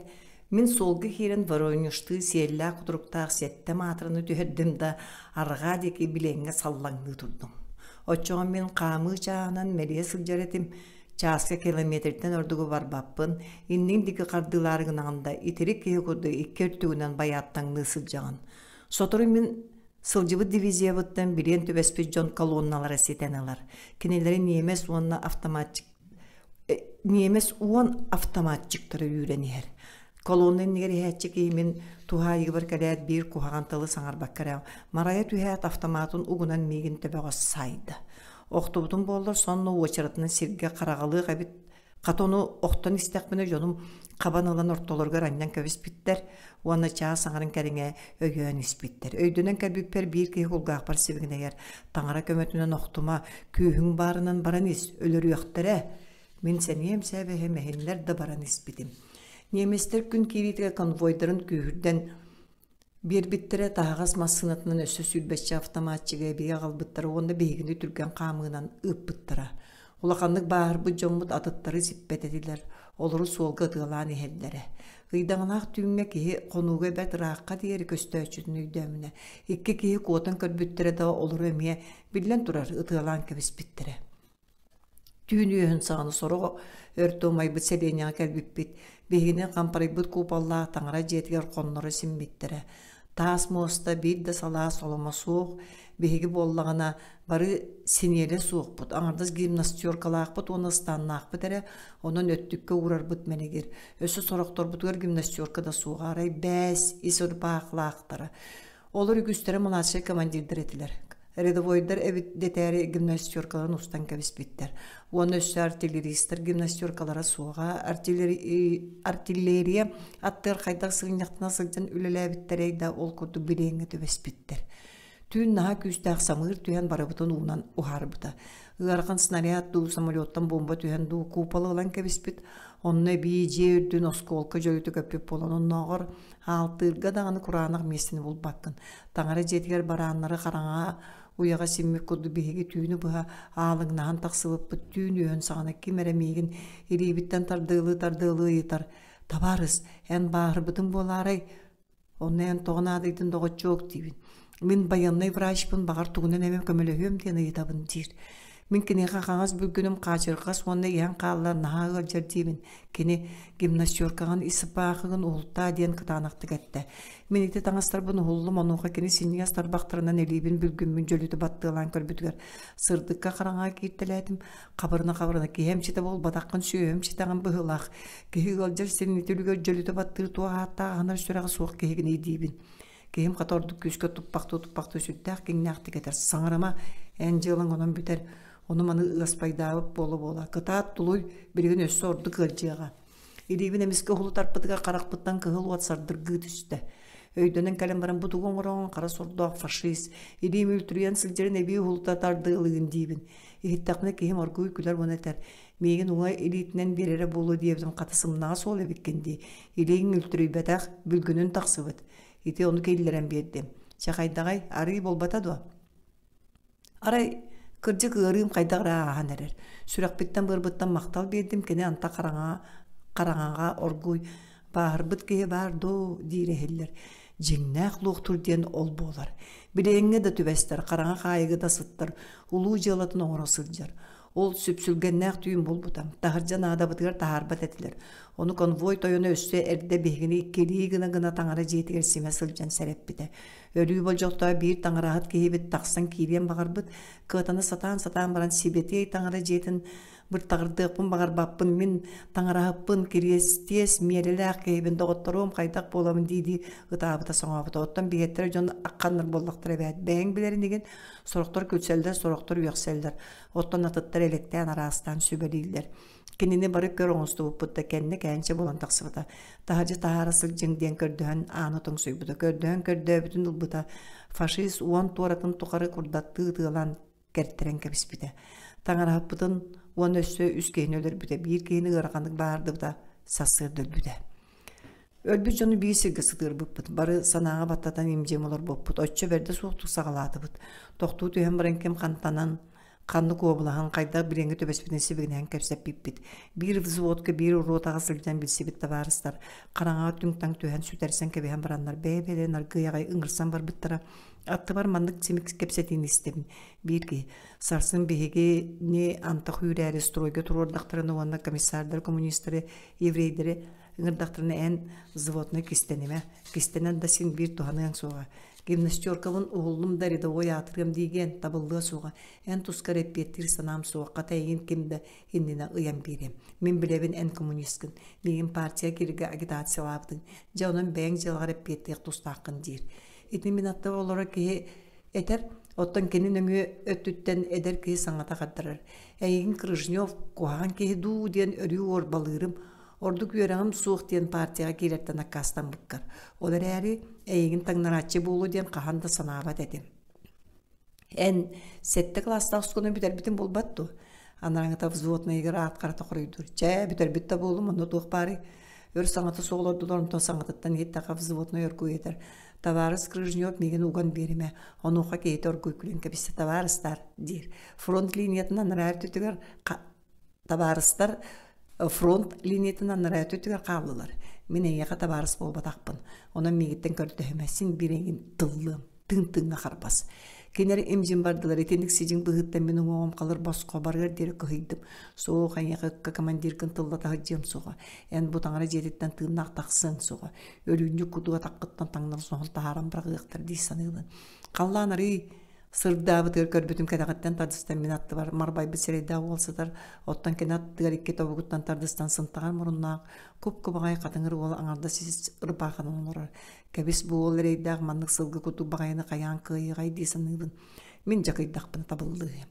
Мин суолга киирэн Воронежтыы сиэллээх кутуруктаах сэттэ маатыраны түһэрдим да, арҕаа диэки билиэҥҥэ саллаҥныы турдум. Оччоҕо мин хаамыы чааһынан мэлийэ сылдьар этим, чааска километртэн ордугу барбаппын, инниҥ диэки хардыылаары гынаҕын да, итирик киһи курдук икки өттүгүнэн байааттаҥныы сылдьаҕын. Сотору мин сылдьыбыт дивизиябыттан билиэн түбэспит дьон колонналара ситэн ылар. Кинилэри ньиэмэс уонна автоматчик Ньиэмэс уон автоматчиктара үүрэн иһэр. Колонна иннигэр иһээччи киһи мин туһаайыыбар кэлээт биир куһаҕан тылы саҥарбакка эрэ марайа түһээт автоматын угунан миигин төбөҕө саайда. Охтубутум буоллар сонно уочаратынан сиргэ хараҕалыах эбит Хата ону охтон истэхпинэ дьонум хабан ылан ортолоругар анньан кэбиспиттэр уонна чаас аҥарын кэриҥэ өйөөн испиттэр. Өйдөнөн кэлбиппэр биир киһи кулгаахпар сибигинэйэр: «Таҥара көмөтүнэн охтума, күүһүҥ баарынан баран ис, өлөрүөхтэрэ!» Мин сэниэм сээбэһим эһиннэр да баран испитим. Немецтэр күн киириитигэр конвойдарын күүһүрдэн Биэрбиттэрэ таһаҕас массыынатынан өссө сүүрбэччэ автоматчига эбии аҕалбыттара уонна биһигини түргэн хаамыынан ыыппыттара. Улаханнык бааһырбыт дьоммут атыттары сиппэт этилэр. Олору суолга ытыалаан иһэллэрэ. Ыйдаҥалаах түүҥҥэ киһи хонууга бэрт ыраахха диэри көстөөччүтүн өйдөөмүнэ, икки киһи куотан көрбүттэрэ да олору эмиэ, биллэн турар, ытыалаан кэбиспиттэрэ. Түүн үөһүн саҕана сорох өртө умайбыт сэлиэнньэҕэ кэлбиппит. Биһигини хампарыйбыт куполлаах таҥара дьиэтигэр хонноро симмиттэрэ. Таас муоста биир да салаа соломо суох, биһиги буоллаҕына бары синиэлэ суохпут, аҥардас гимнастеркалаахпыт уонна ыстааннаахпыт эрэ, онон өттүккэ уурарбыт мэлигир. Өссө сорохторбутугар гимнастерка да суоҕа, арай бээс ис ырбаахлаахтара. Олор үгүстэрэ младшай командирдар этилэр. Рядовойдар эбит дэтээри гимнастеркаларын устан кэбиспиттэр. Уонна өссө артиллеристар гимнастеркалара суоҕа, артиллерия аттыгар хайдах сыгынньахтана сылдьан үлэлээбиттэрэй да ол курдук билиэҥҥэ түбэспиттэр. Түүн наһаа күүстээх самыыр түһэн барыбытын уунан уһаарбыта. Ыарахан снаряд дуу, самолеттан бомба түһэн дуу куполы ылан кэбиспит. Онно эбии дьиэ үрдүн оскуолка дьөлүтэ көппүт буолан оннооҕор Аалтыырга даҕаны кураанах миэстэни булбаккын. Таҥара дьиэтигэр барааннары хараҥаҕа уйаҕа симмит курдук биһиги түүнү быһа аалыҥнаһан тахсыбыппыт түүн үөһүн саҕана ким эрэ миигин илиибиттэн тардыалыы-тардыалыы ыйытар «Табаарыс, эн бааһырбытыҥ буолаарай? Онно эн тоҕо наадыйдын доҕоччуок?» диибин. «Мин байыаннай врачпын, баҕар тугунан эмэ көмөлөһүөм диэн ыйытабын» диир. Мин киниэхэ хаҥас бүлгүнүм хаачырҕас уонна иһэн хаалла наһаа ыалдьар диибин. Кини гимнастеркаҕын ис ырбаахыгын уһултаа диэн кытаанахтык эттэ. Мин ити таҥастарбын уһуллум, онуоха кини синньигэс тарбахтарынан илиибин бүлгүммүн дьөлүтэ баттыалаан көрбүтүгэр сырдыкка хараҥаҕа кииртэлээтим. Хабырына-хабырына киһи эмчитэ буолбатаххын, сүөһү эмчитэҕин быһыылаах. Киһи ыалдьар сирин ити үлүгэр дьөлүтэ баттыыр туох ааттаах аһынар сүрэҕэ суох киһигиний диибин. Киһим хата ордук күүскэ туппахтыы-туппахтыы сүрдээх киҥнээхтик этэр: «Саҥарыма, эн дьыалаҥ онон бүтэр, ону-маны ыаспайдаабыт буола-буола, кытаат тулуй, билигин өссө ордук ыалдьыаҕа». Илиибин эмискэ уһулу тарпытыгар харахпыттан кыһыл уот сардыргыы түстэ. Өйдөнөн кэлэн баран бу тугу оҥороҕун хара сордоох фашист, илиим үлтүрүйэн сылдьарын эбии уһулута тардыалыгын диибин. Иһиттэхпинэ киһим оргууй күлэр уонна этэр: «Миигин уҥа илиитинэн биэрэрэ буолуо диэбитим хата сымнаҕас уол эбиккин дии, илииҥ үлтүрүйбэтэх, бүлгүнүн тахсыбыт. Ити ону киллэрэн биэрдим. Чэ хайдаҕай, арыы буолбата дуо? Арай, кырдьык ыарыым хайдах эрэ ааһан эрэр. Сүрэхпиттэн-быарбыттан махтал биэрдим, кини анта хараҥа, хараҥаҕа оргууй бааһырбыт киһи баар дуу диир иһиллэр. Дьиҥнээх луохтуур диэн ол буолар. Билиэҥҥэ да түбэстэр, хараҥа хаайыга да сыттар, улуу дьыалатын оҥоро сылдьар. Ол сүпсүлгэннээх түүн буолбута. Таһырдьа наадабытыгар таһаарбат этилэр. Ону конвой тойоно өссө эрдэ биһигини иккилии гына-гына таҥара дьиэтигэр симэ сылдьан сэрэппитэ. Өлүү болдьохтоох биир таҥараһыт киһибит тахсан киириэн баҕарбыт, кыатана сатаан-сатаан баран сибэтиэй таҥара дьиэтин быртаҕырдыахпын баҕарбаппын, мин таҥараһыппын, кириэстиэс миэрэлээх киһибин, доҕотторуом хайдах буолабын дии-дии ытаабыта-соҥообута. Оттон биһиэттэрэ дьон ахханнар буоллахтара эбээт. Бэйэҥ билэрин игин, сорохтор күлсэллэр, сорохтор үөхсэллэр. Оттон атыттар элэктээн араастаан сүбэлииллэр. Кинини бары көр оҥостубуппут да кэннэ кээнчэ буолан тахсыбыта. Таһырдьа таһаара сылдьыҥ диэн көрдөһөн ааны тоҥсуйбута. Көрдөһөн көрдөөбүтүн ылбыта. Фашист уон туоратын тухары курдаттыы ытыалаан кэртэрэн кэбиспитэ. Таҥараһыппытын уонна өссө үс киһини өлөрбүтэ. Биир киһини ыараханнык баардыбыта, сарсыарда өлбүтэ. Өлбүт дьону биир сиргэ сытыарбыппыт, бары санааҕа баттатан им-дьим олорбуппут, оччо бэрдэ суохтук саҕалаатыбыт. Тохтуу түһэн баран ким хантанан, ханнык уобалаһан, хайдах билиҥҥи түбэспитин сибигинэһэн кэпсэппиппит. Биир взводка, биир ротаҕа сылдьан билсибит табаарыстар хараҥаҕа түҥ-таҥ түһэн сүтэрсэн кэбиһэн бараннар бэйэ-бэйэлэрин аргыый аҕай ыҥырсан барбыттара. Аттыбар маннык симик кэпсэтиини истэбин. Биир киһи сарсын биһигини антах үүрээри стройга туруордахтарына уонна комиссардар коммунистары, еврейдэри Ыҥырдахтарына эн взводнай кистэнимэ, кистэнэн да син биир туһаныаҥ суоҕа. Гимнастеркабын уһуллум да рядовой аатырыам диигиэн табыллыа суоҕа. Эн тускар эппиэттиир санаам суох, хата эйигин ким да иннинэ ыйан биэриэм. Мин билэбин эн коммунисткын, миигин партия кииргэ агитациялаабытыҥ. Дьэ онон бэйэҥ дьыалаҕар эппиэттиэх тустааххын диир. Ити мин аттыбар олорор киһи Этэр, оттон кини нөҥүө өттүттэн эдэр киһи саҥата хардарар: «Эйигин Крыжнев куһаҕан киһи дуу диэн өрүү уорбалыырым, ордук үөрэҕим суох диэн партияҕа киирэртэн аккаастаммыккар. Ол эрээри эйигин таҥнарааччы буолуо диэн хаһан да санаабат этим. Эн сэттэ кылаастаах оскуоланы бүтэрбитин буолбат дуо? Анарааҥҥыта взводнайыгар аат харата хоруйдуур. Чэ, бүтэрбит да буоллум, онно туох баарый? Өр саҥата суох олордулар, онтон саҥатыттан иһиттэххэ взводнай оргууй этэр. Табаарыс Крыжнев миигин уган биэримэ, онуоха киһитэ оргууй күлэн кэбистэ, табаарыстар, диир. Фронт линиятын анараа өттүтүгэр табаарыстар. Фронт линиятын анараа өттүгэр хааллылар. Мин эйиэхэ табаарыс буолбатахпын. Онон миигиттэн көрдөһүмэ, син биир эйигин тыллыам, тыын-тыыҥҥа харбас. Кинилэр им-дьим бардылар, итинник сидьиҥ быһыыттан мин уҥуоҕум халыр босхо барыар диэри кыһыйдым. Суох, эйиэхэ ыкка командиргын тыллата сылдьыам суоҕа. Эн бу таҥара дьиэтиттэн тыыннаах тахсыаҥ суоҕа. Өлүүнньүк кутуга атаххыттан таҥнары соһон таһааран быраҕыахтар дии саныыбын. Халлаан арыый Сырдаабытыгар көрбүтүм кэтэҕиттэн тардыстан мин аттыбар марбайбыт сирэйдээх уол сытар, оттон кини аттыгар икки тобугуттан тардыстан сынтаҕар муруннаах, куп-кубаҕай хатыҥыр уол аҥардас сис ырбаахынан олорор. Кэбис бу уол эрэйдээх маннык сылгы курдук баҕайыны хайаан кыайыаҕай дии саныыбын. Мин дьакыйдахпына табыллыыһы.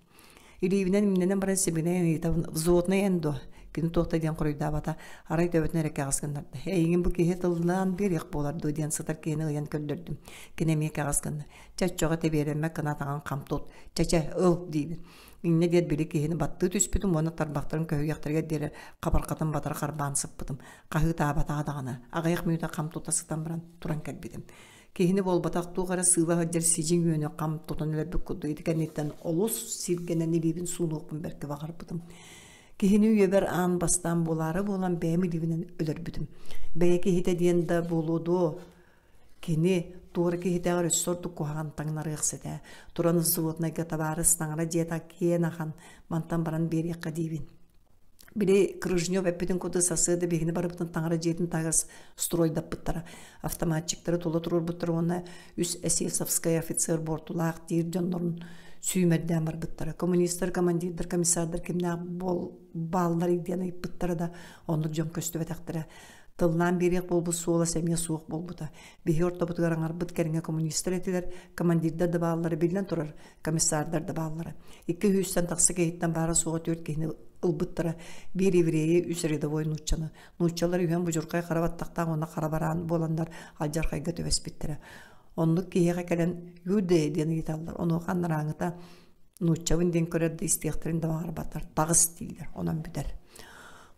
Илиибинэн имнэнэн баран сибигинэйэн ыйытабын, «Взводный эн дуо?» Кини туох да диэн хоруйдаабата, арай төбөтүн эрэ кэҕис гыннарда. «Эйигин бу киһи тыллаан биэриэх буолар дуо?» диэн сытар киһини ыйан көрдөрдүм. Кини эмиэ кэҕис гынна. «Чэ, оччоҕо тэбиэрэммэт гына атаҕын хам тут. Чэ-чэ, ыл» диибин. Инньэ диэт били киһини баттыы түспүтүм уонна тарбахтарын көһүйэхтэригэр диэри хабарҕатын батары харбаан сыппытым. Хаһыытаабатаҕа даҕаны, аҕыйах мүнүүтэ хам тута сытан баран туран кэлбитим. Киһини буолбатах туох эрэ сыыла сылдьар сидьиҥ үөнү хам тутан өлөрбүт курдук ити кэнниттэн олус сиргэнэн илиибин суунуохпун бэркэ баҕарбытым. Киһини үйэбэр аан бастаан буолаары буолан бэйэм илиибинэн өлөрбүтүм. Бэйэ киһитэ диэн да буолуо дуо? Кини туора киһитээҕэр өссө ордук куһаҕан таҥнарыахса этэ. Туран взводнайга табаарыс таҥара дьиэтэ киэн ахан мантан баран биэриэххэ диибин. Били Крыжнев эппитин курдук сарсыарда биһигини барыбытын таҥара дьиэтин таһыгар стройдаппыттара. Автоматчиктары тула туруорбуттара уонна үс эсэсовскай офицер буортулаах диир дьоннорун сүүмэрдээн барбыттара. Коммунистар, командирдар, комиссардар кимнээх буол баалларый диэн ыйыппыттара да, оннук дьон көстүбэтэхтэрэ. Тыллаан биэриэх буолбут суола эмиэ суох буолбута. Биһи ортобутугар аҥарбыт кэриҥэ коммунистар этилэр, командирдар да бааллара биллэн турар, комиссардар да бааллара. Икки сүүстэн тахса киһиттэн баара-суоҕа түөрт киһини ылбыттара. Биир еврейи, үс рядовой нууччаны. Нууччалар үһүөн будьурхай хара баттахтаах уонна хара бараан буоланнар алдьархайга түбэспиттэрэ. Оннук киһиэхэ кэлэн «Юде» диэн ыйыталлар. Онуоха анарааҥыта нууччабын диэн көрөр да истиэхтэрин да баҕарбаттар. Таҕыс дииллэр. Онон бүтэр.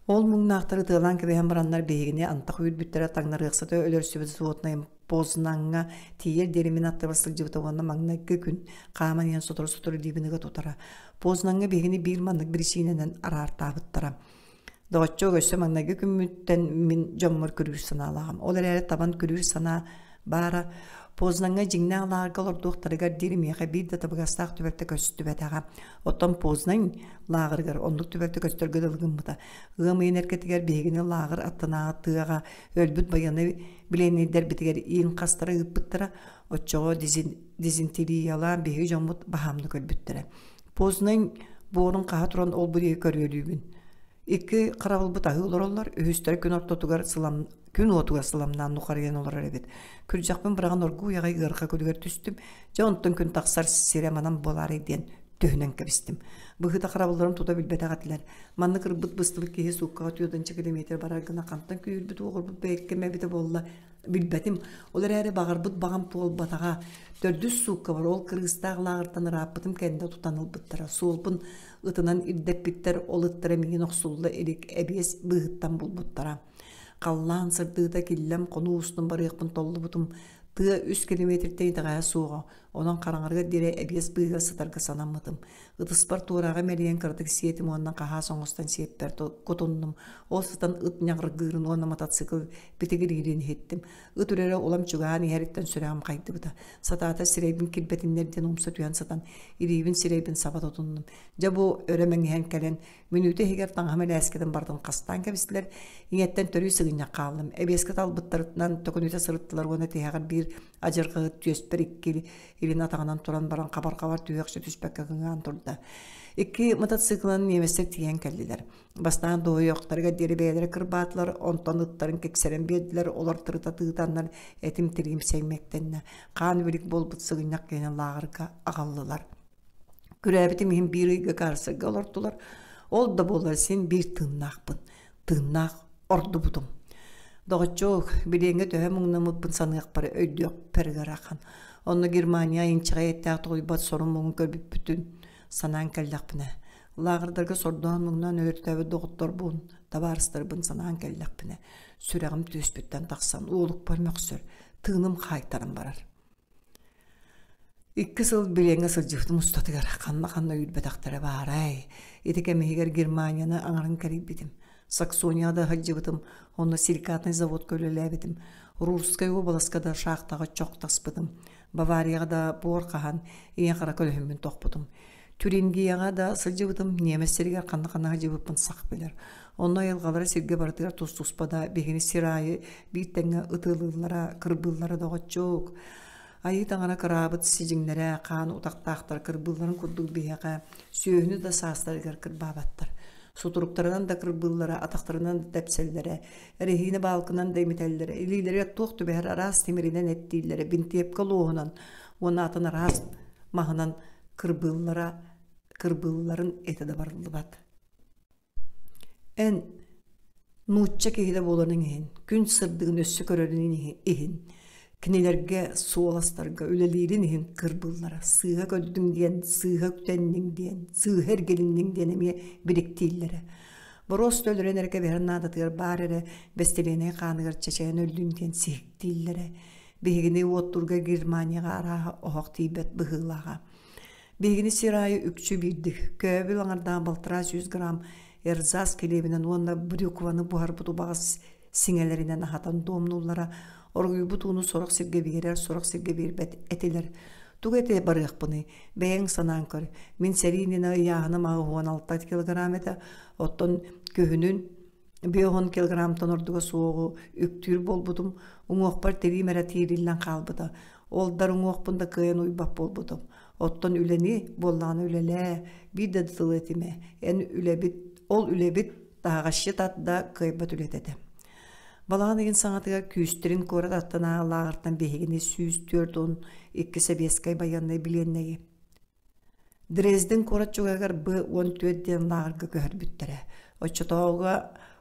Ол муҥнаахтары ытыалаан кэбиһэн бараннар биһигини антах үүрбүттэрэ таҥнарыахсыты өлөрсүбүт взводнай Познанҥа тиийэр диэри мин аттыбар сылдьыбыта уонна маҥнайгы күн хааман иһэн сотору-сотору илиибин ыга тутара. Познанҥа биһигини биир маннык биричиинэнэн араартаабыттара. Доҕоччуок өссө маҥнайгы күммүттэн мин дьоммор күрүүр санаалааҕым. Ол эрээри табан күрүүр санаа баара Познанҥа дьиҥнээх лааҕырга олордуохтарыгар диэри миэхэ биир да табыгастаах түбэлтэ көстүбэтэҕэ. Оттон Познань лааҕырыгар оннук түбэлтэ көстөргө дылы гыммыта. Ыам ыйын эркэтигэр биһигини лааҕыр аттынааҕы тыаҕа өлбүт байыаннай билиэннэйдэрбитигэр иин хастара ыыппыттара, оччоҕо дизентериялаан биһиги дьоммут баһаамнык өлбүттэрэ. Познань буорун хаһа туран ол диэки көрүөлүүбүн. Икки харабылбыт аһыы олороллор, үһүстэрэ күн ортотугар сылам, күн уотугар сыламнаан нухарыйан олорор эбит. Күрдьэхпин быраҕан оргууй аҕай ыарха күлүгэр түстүм. Дьэ онтон күн тахсар сирэ манан буолаарай диэн түһүнэн кэбистим. Быһыыта харабылларым тута билбэтэх этилэр. Маннык ырбыт быстыбыт киһи сууккаҕа түөртүнчэ километр барар гына хантан күүһүрбүт уоҕурбут бэйэккэм эбитэ буолла билбэтим. Ол эрээри баҕарбыт баҕам туолбатаҕа. Төрдүс сууккабар ол кырыыстаах лааҕыртан ырааппытым кэннэ тутан ылбыттара. Суолбун ытынан ирдэппиттэр, ол ыттара миигин охсулла илик эбиэс быыһыттан булбуттара. Халлаан сырдыыта киллэм хонуу устун барыахпын толлубутум. Тыа үс километртэн итэҕэһэ суоҕа. Онон хараҥарыгар диэри эбиэс быыһыгар сытарга санаммытым. Ытыспар туорааҕы мэлийэн кыратык сиэтим уонна хаһаас оҥостон сиэппэр кутуннум. Ол сытан ыт ньаҕыргыырын уонна мотоцикл битигириирин иһиттим. Ыт үрэрэ улам чугаһаан иһэриттэн сүрэҕим хайдыбыта. Сатаата сирэйбин килбэтиннэр диэн умса түһэн сытан, илиибин сирэйбин саба тутуннум. Дьэ бу өрө мэҥиһэн кэлэн, мүнүүтэ иһигэр таҥаһым элээскэтин барытын хастаан кэбистилэр. Ийэттэн төрүү сыгынньах хааллым. Эбиэскэ талбыттарынан төкүнүтэ сырыттылар уонна тиһэҕэр биир адьырҕаһыт түөспэр икки илин атаҕынан туран баран хабар-хабар түһүөхчэ түспэккэ кыҥаан турда. Икки мотоциклынан немецтэр тиийэн кэллилэр. Бастаан дуоһуйуохтарыгар диэри бэйэлэрэ кырбаатылар, онтон ыттарын киксэрэн биэрдилэр, олор тырыта тыытаннар этим тириим сэймэктэннэ. Хаан билик буолбут сыгынньах киһини лааҕырга аҕаллылар. Күрээбитим иһин биир ыйга карцерга олортулар. Ол да буоллар син биир тыыннаахпын. Тыыннаах ордубутум. Доҕоччуок, билиэҥҥэ төһө муҥнаммыппын саныахпар өйдүөхпэр ыарахан. Онно Германия инчэҕэй эттээх тоҕуйбат сорун-муҥун көрбүппүтүн санаан кэллэхпинэ, лааҕырдарга сордоон-муҥнаан өлөртөөбүт доҕотторбун, табаарыстарбын санаан кэллэхпинэ, сүрэҕим түөспүттэн тахсан уолукпар мөхсөр, тыыным хаайтаран барар. Икки сыл билиэҥҥэ сылдьыбытым устатыгар ханна-ханна үүрбэтэхтэрэ баарай. Ити кэм иһигэр Германияны аҥарын кэрийбитим. Саксонияҕа да сылдьыбытым, онно силикатнай заводка үлэлээбитим. Рурскай уобаласка да шахтаҕа чох таспытым. Баварияҕа да буор хаһан, ийэ-хара көлөһүммүн тохпутум. Тюрингияҕа да сылдьыбытым, ньиэмэс сиригэр ханна-ханна сылдьыбыппын сах билэр. Онно айылҕалара сиргэ барытыгар тус-туспа да биһигини сир аайы биир тэҥҥэ ытыалыыллара, кырбыыллара доҕоччук. Айыы таҥара кыраабыт сидьиҥнэрэ, хаан утахтаахтар кырбыылларын курдук биһиэхэ сүөһүнү да саастарыгар кырбаабаттар. Сутуруктарынан да кырбыыллара, атахтарынан да тэпсэллэрэ, эрэһиинэ баалкынан да имитэллэрэ, илиилэригэр туох түбэһэр араас тимиринэн эттииллэрэ, бинтиэпкэ луоһунан уонна атын араас маһынан кырбыыллара кырбыылларын этэ да барыллыбат. Эн нуучча киһитэ буоларыҥ иһин, күн сырдыгын өссө көрөрүн иһин, кинилэргэ суоластарга үлэлиирин иһин кырбыыллара сыыһа көрдүҥ диэн, сыыһа үктэнниҥ диэн, сыыһа эргилинниҥ диэн эмиэ бириктииллэрэ. Боруоста өлөрөн эрэ кэбиһэр наадатыгар баар эрэ бэстилиэнэй хааныгар чэчэйэн өллүн диэн сиһиктииллэрэ. Биһигини уоттуурга Германияҕа арааһа оһох тиийбэт быһыылааҕа. Биһигини сир аайы үкчү биирдик, көөбүл аҥардаан 1,5 грамм эрзас килиэбинэн уонна брюкваны буһарбыт убаҕас сиҥэлэринэн аһатан дуомнууллара, оргуйбут ууну сорох сиргэ биэрэр, сорох сиргэ биэрбэт этилэр. Тугу этэ барыахпыный, бэйэҥ санаан көр. Мин сэрии иннинэ ыйааһыным 86 килограмм этэ, оттон күһүнүн 50 килограммтан ордуга суоҕу үктүүр буолбутум, уҥуохпар тириим эрэ тиириллэн хаалбыта. Ол дар уҥуохпун да кыайан уйбат буолбутум. Оттон үлэни буоллаҕына үлэлээ, биир да тылы этимэ. Эн үлэбит, ол үлэбит таһаҕасчыт ат да кыайбат үлэтэ этэ. Балаҕан ыйын саҥатыгар күүстэрин куорат аттынааҕы лааҕыртан биһигини 142 сэбиэскэй байыаннай билиэннэйи Дрезден куорат чугаһыгар Б-14 диэн лааҕырга көһөрбүттэрэ. Оччотооҕуга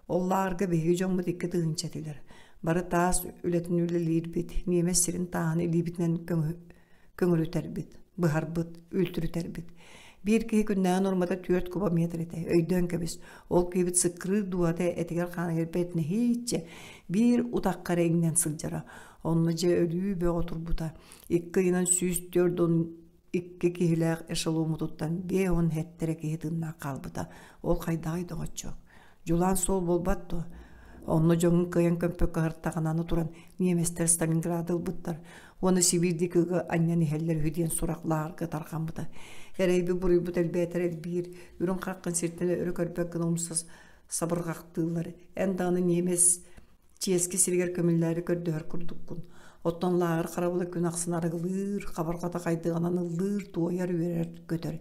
ол лааҕырга биһиги дьоммут 2 тыһыынча этилэр. Бары таас үлэтин үлэлиирбит, ньиэмэс сирин тааһын илиибитинэн көҥүрүтэрбит, быһарбыт, үлтүрүтэрбит. Биир киһи күннээҕи нуормата 4 кубометр этэ. Өйдөөн кэбис, ол киһибит сыккырыыр дууһата этигэр-хааныгар бэрт нэһииччэ биир утахха эрэ иҥнэн сылдьара. Онно дьэ өлүү бөҕө турбута. Икки ыйынан 142 киһилээх эшеломутуттан 57 эрэ киһи тыыннаах хаалбыта. Ол хайдаҕый доҕоччуок? Дьулаан суол буолбат дуо? Онно дьоҥҥун кыайан көмпөккө аһыртаҕына аны туран ньиэмэстэр Сталинграды ылбыттар уонна Сибиирдии кыыгы анньан иһэллэр үһү диэн сурах лааҕырга тарҕаммыта. Эрэйбит-буруйбут элбээтэр элбиир, үрүҥ хараххын сиртэн өрө көрбөт гына умса сабырҕахтыыллар. Эн даҕаны ньиэмэс чиэски сиригэр көмүллээри көрдөһөр курдуккун. Оттон лааҕыр харабыла күн ахсын арыгылыыр, хабарҕата хайдыҕынан ыллыыр, туойар, үөрэр-көтөр.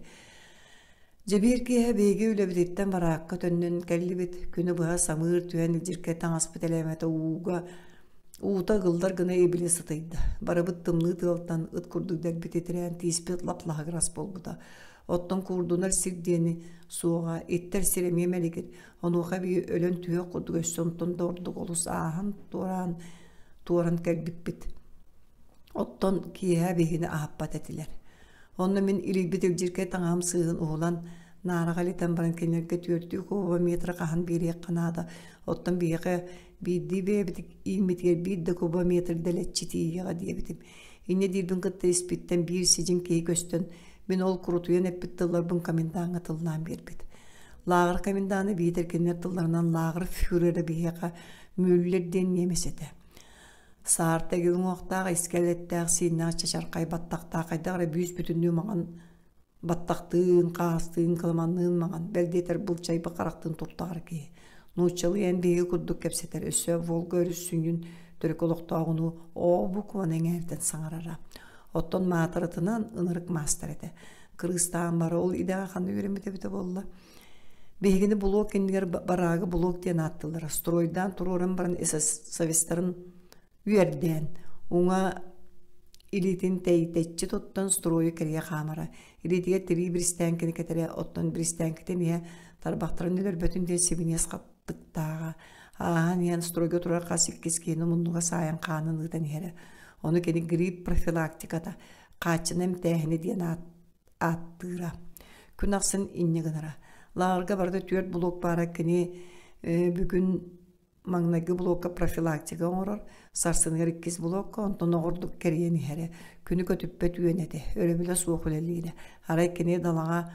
Дьэ биир киэһэ биһиги үлэбититтэн бараакка төннөн кэллибит. Күнү быһа самыыр түһэн илдьиркэй таҥаспыт элээмэтэ ууга уута ыгыллар гына ибили сытыйда. Барыбыт тымныы тыалтан ыт курдук дэлби титирээн тииспит лап-лаһыгырас буолбута. Оттон куурдунар сир диэни суоҕа, иттэр сир эмиэ мэлигир. Онуоха эбии өлөн түһүөх курдук өссө онтон да ордук олус ааһан туораан туоран кэлбиппит. Оттон киэһэ биһигини аһаппат этилэр. Онно мин илийбит илдьиркэй таҥаһым сыыһын уһулан, наараҕа илитэн баран кинилэргэ түөртүү кубометры хаһан биэриэххэ наада. Оттон биһиэхэ биирдии бэйэбит ииммитигэр биир да кубометр дэлэччи тиийиэҕэ диэбитим. Инньэ диирбин кытта испиттэн биир сидьиҥ киһи көстөн, мин ол курутуйан эппит тылларбын комендаҥҥа тыллаан биэрбит. Лааҕыр комендана биитэр кинилэр тылларынан лааҕыр фюрера биһиэхэ Мюллер диэн ньиэмэс этэ. Саарта эгил уҥуохтаах, искэлэттээх, сииннээх чачархай баттахтаах хайдах эрэ бүүс-бүтүннүү маҥан баттахтыын, хаастыын, кыламанныын маҥан, бэл диэтэр былчайбыт харахтыын туртаҕар киһи. Нууччалыы эн биһиги курдук кэпсэтэр, өссө Волга өрүс сүнньүн төрүкү олохтооҕунуу оо букваны эҥээртэн саҥарара. Оттон маатыратынан ынырык маастар этэ. Кырыыстаан бары ол идэҕэ ханна үөрэммит эбитэ буолла. Биһигини булуок иннигэр бараагы булуок диэн ааттыыллара. Стройдаан туруоран баран эсэсовецтарын үөрдээн, уҥа илиитин тэйтэччи туттан стройу кэрийэ хаамара. Илиитигэр тирии биристээҥкини кэтэрэ, оттон биристээҥкитин иһэ тарбахтарын өлөрбөтүн диэн сибиниэс хаттыктааҕа. Ааһан иһэн стройга турар хас иккис киһини муннуга саайан хаанын ыытан иһэрэ. Ону кини грипп профилактиката, хааччына эмтээһинэ диэн аат ааттыыра. Күн ахсын инньэ гынара. Лааҕырга барыта түөрт блок баара кини бүгүн маҥнайгы блокка профилактика оҥорор, сарсыныгар иккис блокка, онтон оҕордук кэрийэн иһэрэ. Күнү көтүппэт үөн этэ, өрөбүлэ суох үлэлиирэ. Арай кини далаҕа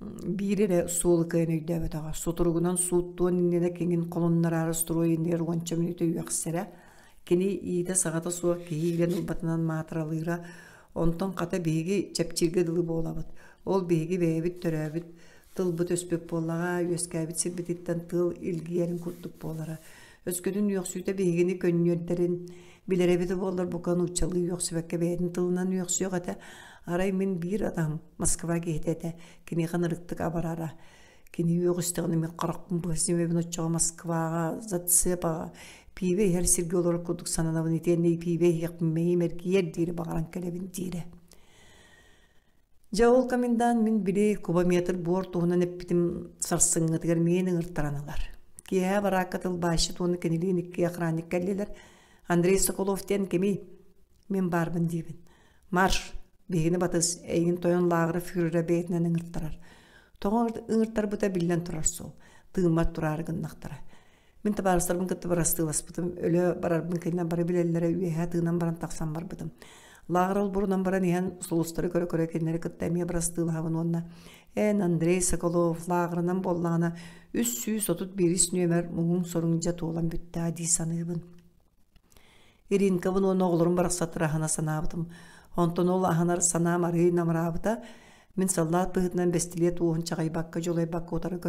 Биир эрэ суолу кыайан өйдөөбөтөҕө. Сутуругунан сууттуон иннинэ киҥин холуннараары устуруой иннигэр уонча мүнүүтэ үөхсэрэ. Кини иитэ-саҕата суох киһи иилэн ылбатынан маатыралыыра. Онтон хата биһиги чэпчииргэ дылы буолабыт. Ол биһиги бэйэбит төрөөбүт тылбыт өспүт буоллаҕа, үөскээбит сирбититтэн тыл илгийэрин курдук буолара. Өскөтүн үөхсүүтэ биһигини көнньүөрдэрин билэр эбитэ буоллар бука нууччалыы үөхсүбэккэ бэйэтин тылынан үөхсүөх этэ. Арай мин биир атаһым Москва киһитэ этэ, киниэхэ ынырыктык абарара. Кини үөҕүстэҕинэ мин харахпын быһа симэбин оччоҕо Москваҕа, Зацепаҕа пиибэ иһэр сиргэ олорор курдук сананабын итиэннэ пиибэ иһиэхпин мэйиим эргийэр диэри баҕаран кэлэбин диирэ. Дьэ ол комендант мин били кубометр буор туһунан эппитим сарсыҥҥытыгар миин ыҥыртаран ылар. Киэһэ бараакка тылбаасчыт уонна кинилиин икки охранник кэллилэр. Андрей Соколов диэн кимий? Мин баарбын диибин. Марш! Биһигини батыс, эйигин тойон лааҕыра фюрера бэйэтинэн ыҥыртарар. Тоҕо ыҥыртарбыта биллэн турар суол. Тыыммат тураары гыннахтара. Мин табаарыстарбын кытта бырастыыласпытым, өлө барарбын кэннэ бары билэллэрэ үөһэ тыынан баран тахсан барбытым. Лааҕыр олбурунан баран иһэн сулустары көрө-көрө кинилэри кытта эмиэ бырастыылаһабын уонна эн Андрей Соколов лааҕырынан буоллаҕына 331 нүөмэр муҥуҥ-соруҥ дьэ туолан бүттээ дии саныыбын. Иринкабын уонна оҕолорум барахсаттар аһына санаабытым. Онтон ол аһынар санаам арыый намыраабыта. Мин саллаат быһыытынан бэстилиэт уоһун чаҕыйбакка, дьулайбакка утары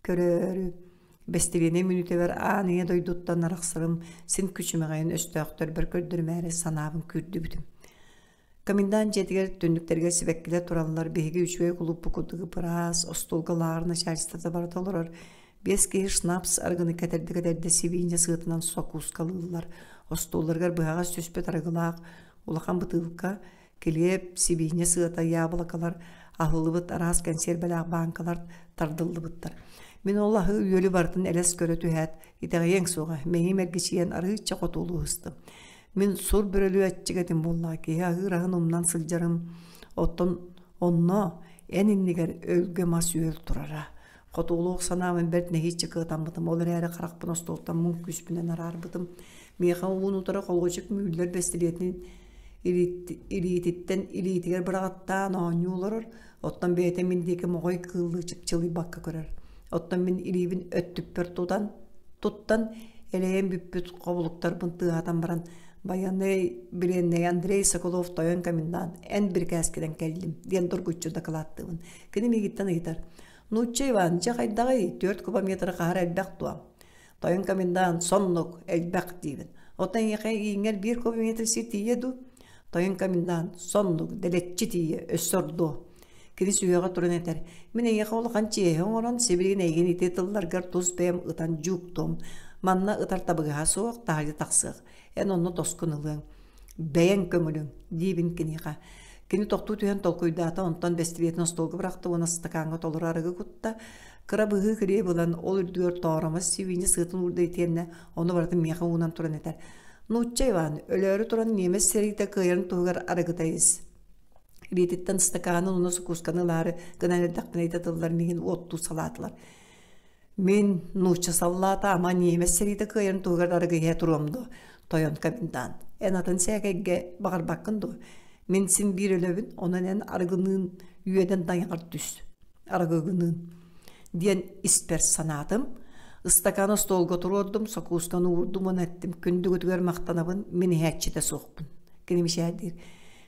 көрөөрү бэстилиэнэй мүнүүтэбэр аан ийэ дойдуттан арахсарым син күчүмэҕэйин өстөөхтөрбөр көрдөрүмээри санаабын күүрдүбүтүм. Комендант дьиэтигэр түннүктэригэр сибэккилэр тураллар, биһиги үчүгэй кулууппут курдук ыпыраас, остуолга лааҕыр начальствота барыта олорор. Биэс киһи шнапс арыгыны кэтэрдэ-кэтэрдэ сибиинньэ сыатынан сокуускалыыллар. Остуолларыгар быһаҕас түспүт арыгылаах улахан бытыылка, килиэп, сибиинньэ сыата, яблокалар, аһыллыбыт араас кэнсиэрбэлээх бааҥкалар тардыллыбыттар. Мин ол аһы-үөлү барытын элэс көрө түһээт, итэҕэйиэҥ суоҕа, мэйиим эргичийэн арыычча хотуолуу сыстым. Мин сур бөрөлүү аччык этим буоллаҕа, киһи аһыыр аһын умнан сылдьарым. Оттон онно эн иннигэр өлгө мас үөл турара. Хотуолуох санаабын бэрт нэһииччэ кыатаммытым, ол эрээри харахпын остуолтан муҥ күүспүнэн араарбытым. Миэхэ уун утары холуочук Мюллер бэстилиэтин илиититтэн илиитигэр быраҕаттаан оонньуу олорор, оттон бэйэтэ мин диэки моҕой кыыллыы чыпчылыйбакка көрөр. Оттон мин илиибин өттүкпэр тутан, туттан, элэйэн бүппүт хобулуктарбын тыаһатан баран, байыаннай билиэннэй Андрей Соколов тойон комендант эн бирикээскинэн кэллим диэн доргуччу дакылааттыыбын. Кини миигиттэн ыйытар: «Нуучча Иван, дьэ хайдаҕый, 4 кубометры хаһар элбэх дуо?» Тойон комендант соннук, элбэх диибин. Оттон эйиэхэ ииҥҥэр биир кубометр сир тиийиэ дуу? Тойон комендант соннук, дэлэччи тиийэ, өссө ордуо. Кини сүһүөҕэ туран этэр: «Мин эйиэхэ улахан чиэһи оҥорон, сибилигин эйигин ити тылларгар тус бэйэм ытан дьууктуом. Манна ытар табыгаһа суох, таһырдьа тахсыах. Эн онно тоскун ылыаҥ. Бэйэҥ көҥүлүҥ, диибин киниэхэ. Кини тохтуу түһэн толкуйдаата, онтон бэстилиэтин остуолга бырахта уонна ыстакааҥҥа толору арыгы кутта. Кыра быһыы килиэп ылан, ол үрдүгэр тооромос сибиинньэ сыатын уурда итиэннэ ону барытын миэхэ уунан туран этэр: «Нуучча Иван, өлөөрү туран ньиэмэс сэриитэ кыайарын туһугар арыгыта ис». Илиититтэн ыстакаанын уонна сокуусканы ылаары гынан эрдэхпинэ ити тыллар миигин уоттуу салаатылар. Мин нуучча саллаата ама ньиэмэс сэриитэ кыайарын туһугар арыгы иһэ туруом дуо, тойон комендант. Эн атын сээкэйгэ баҕарбаккын дуо? Мин син биир өлөбүн, онон эн арыгыныын үөдэн тайаҕар түс. Арыгыгыныын. Диэн испэр санаатым. Ыстакааны остуолга туруордум, сокуусканы уурдум уонна эттим. Күндүгүтүгэр махтанабын, мин иһээччитэ суохпун. Кини мичээрдиир.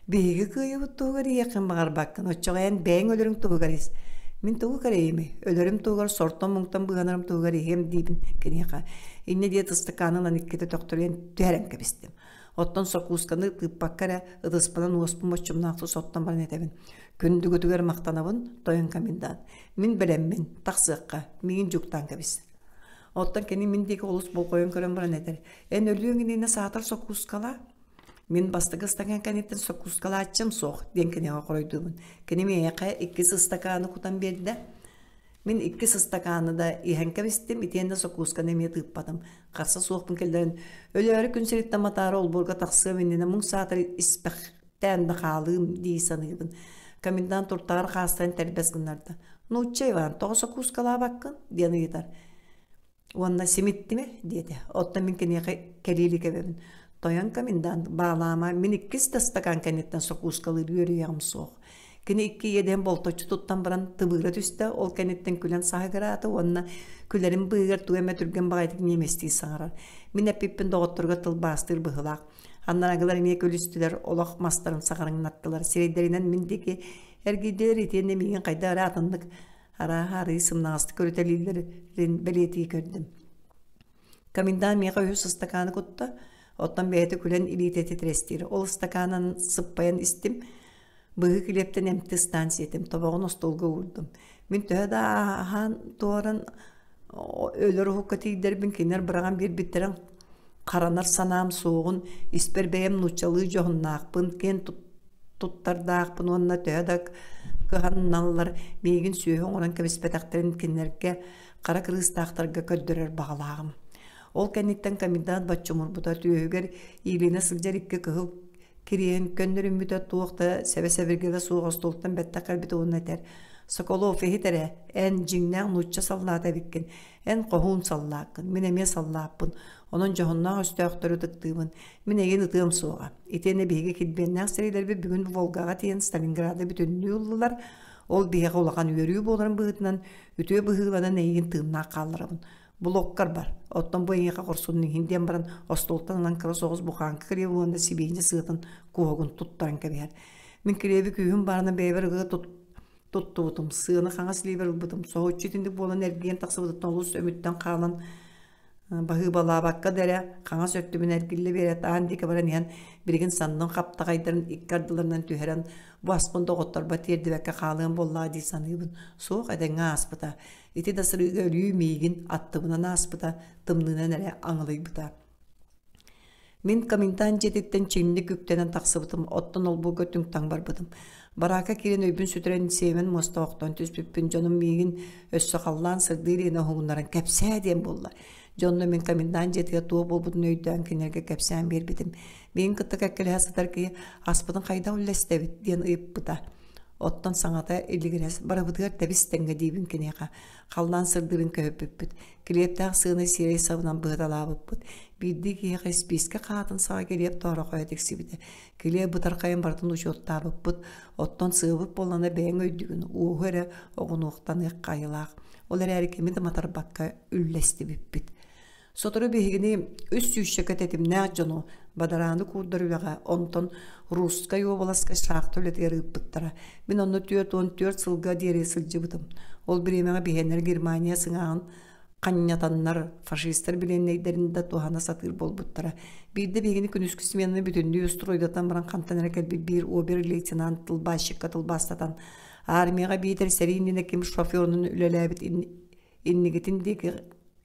Биһиги кыайыбыт туһугар иһиэххин баҕарбаккын, оччоҕо эн бэйэҥ өлөрүҥ туһугар ис. Мин тугу кэрэйимий, өлөрүм туһугар, сортон-муҥтан быыһанарым туһугар иһиэм диибин киниэхэ. Инньэ диэт ыстакааны ылан иккитэ төхтөрүйэн түһэрэн кэбистим. Оттон сокуусканы тыыппакка эрэ ытыспынан уоспун боччумнаахтык соттон баран этэбин. Күндүгүтүгэр махтанабын, тойон комендант. Мин бэлэммин, тахсыахха, миигин дьуктаан кэбис. Оттон кини мин диэки олус болҕойон көрөн баран этэр: «Эн өлүөҥ иннинэ саатар сокуускалаа, Мин бастакы ыстакаан кэнниттэн сокуускалааччым суох диэн киниэхэ хоруйдуубун. Кини миэхэ иккис ыстакааны кутан биэрдэ. Мин иккис ыстакааны да иһэн кэбистим, итиэннэ сокуусканы эмиэ тыыппатым. Харса суохпун киллэрэн, өлөөрү күн сириттэн матаары олбуорга тахсыам иннинэ муҥ саатар испэхтээн да хаалыым дии саныыбын. Комендант туртаҕар хаастарын тэрбэс гыннарда. «Нуучча Иван, тоҕо сокуускалаабаккын?» диэн ыйытар. Уонна симиттимэ диэтэ. Оттон мин киниэхэ кэлии илик эбэбин. Тойон комендант, баалаама, мин иккис да ыстакаан кэнниттэн сокуускалыыр үөрүйэҕим суох. Кини икки иэдэһин болточчу туттан баран тыбыыра түстэ, ол кэнниттэн күлэн саһыгыраата уонна күлэрин быыһыгар тугу эмэ түргэн баҕайытык ньиэмэстии саҥарар. Мин эппиппин доҕотторугар тылбаастыыр быһыылаах. Аннараагылар эмиэ күлүстүлэр, олох мастарын саҕарыҥнаттылар, сирэйдэринэн мин диэки эргийдилэр итиэннэ миигин хайдах эрэ атыннык арааһа арыый сымнаҕастык көрүтэлииллэрин бэлиэтии көрдүм. Комендант миэхэ үһүс ыстакааны кутта, оттон бэйэтэ күлэн илиитэ титирэстиир. Ол ыстакаанын сыппайан истим, быһыы килиэптэн эмти ыстаан сиэтим, тобоҕун остуолга уурдум. Мин төһө да аһаан туоран өлөр уһукка тиийдэрбин кинилэр быраҕан биэрбиттэрин харанар санаам суоҕун, испэр бэйэм нууччалыы дьоһуннаахпын, киэн туттардаахпын уонна төһө да кыһанналлар миигин сүөһү оҥорон кэбиспэтэхтэрин кинилэргэ хара кырыыстаахтарга көрдөрөр баҕалааҕым. Ол кэнниттэн комендант боччумурбута түөһүгэр иилинэ сылдьар икки кыһыл кириэһин көннөрүммүтэ туох да сэбэ-сэбиргэлэ суох остуолтан бэттэх кэлбит уонна этэр «Соколов, иһит эрэ, эн дьиҥнээх нуучча саллаата эбиккин, эн хоһуун саллааккын, мин эмиэ саллааппын, онон дьоһуннаах өстөөхтөрү ытыктыыбын, мин эйигин ытыам суоҕа. Итиэннэ биһиги килбиэннээх сэриилэрбит бүгүн Волгаҕа тиийэн Сталинграды бүтүннүү ыллылар, ол биһиэхэ улахан үөрүү буоларын быһыытынан үтүө быһыыланан эйигин тыыннаах хаалларабын. Блоккар бар. Оттон бу эйиэхэ хорсунун иһин диэн баран остуолтан ылан кыра соҕус бухааҥка килиэби уонна сибиинньэ сыатын куоһугун туттаран кэбиһэр. Мин килиэби күүһүм баарынан бэйэбэр ыга туттубутум, сыаны хаҥас илиибэр ылбытым. Соһуччу итинник буолан эргийэн тахсыбытыттан олус өмүттэн хаалан баһыыбалаабакка да эрэ хаҥас өттүбүн эргиллэ биэрээт аан диэки баран иһэн билигин саннын хаптаҕайдарын икки ардыларынан түһэрэн бу аспын доҕотторбор тиэрдибэккэ хаалыам буоллаҕа дии саныыбын. Суох этэҥҥэ ааспыта. Ити да сырыыга өлүү миигин аттыбынан ааспыта, тымныынан эрэ аҥылыйбыта. Мин комендант дьиэтиттэн чиҥник үктэнэн тахсыбытым, оттон олбуорга түҥ-таҥ барбытым. Бараака киирэн өйбүн сүтэрэн сиэмэн муоста охтон түспүппүн, дьонум миигин өссө халлаан сырдыы илигинэ уһугуннаран кэпсээ диэн буолла. Дьонно мин комендант дьиэтигэр туох буолбутун өйдөөн кинилэргэ кэпсээн биэрбитим. Миигин кытта кэккэлэһэ сытар киһи аспытын хайдах үллэстэбит диэн ыйыппыта. Оттон саҥата илигирэс, барыбытыгар тэбис тэҥҥэ диибин киниэхэ. Халлаан сырдыырын көһүппүппүт. Килиэптээх сыаны сиэрэй сабынан быһыталаабыппыт. Биирдии киһиэхэ испиискэ хаатын саҕа килиэп тоорохойо тиксибитэ. Килиэп бытархайын барытын учуоттаабыппыт. Оттон сыабыт буоллаҕына бэйэҥ өйдүүгүн, уоһу эрэ оҕунуохтаныахха айылаах. Ол эрээри кими да матарбакка үллэстибиппит. Сотору биһигини үс сүүсчэкэ тэтимнээх дьону бадарааны куурдар үлэҕэ, онтон Русскай уобаласка шахта үлэтигэр ыыппыттара. Мин онно 44 сылга диэри сылдьыбытым. Ол бириэмэҕэ биһиэннэр Германия сыҥааҕын ханньатаннар, фашистар билиэннэйдэрин да туһана сатыыр буолбуттара. Биирдэ биһигини күнүскү сменаны бүтүннүү стройдатан баран хантан эрэ кэлбит биир обер-лейтенант тылбаасчыкка тылбаастатан армияҕа биитэр сэрии иннинэ ким шоферунан үлэлээбит иннигитин диэки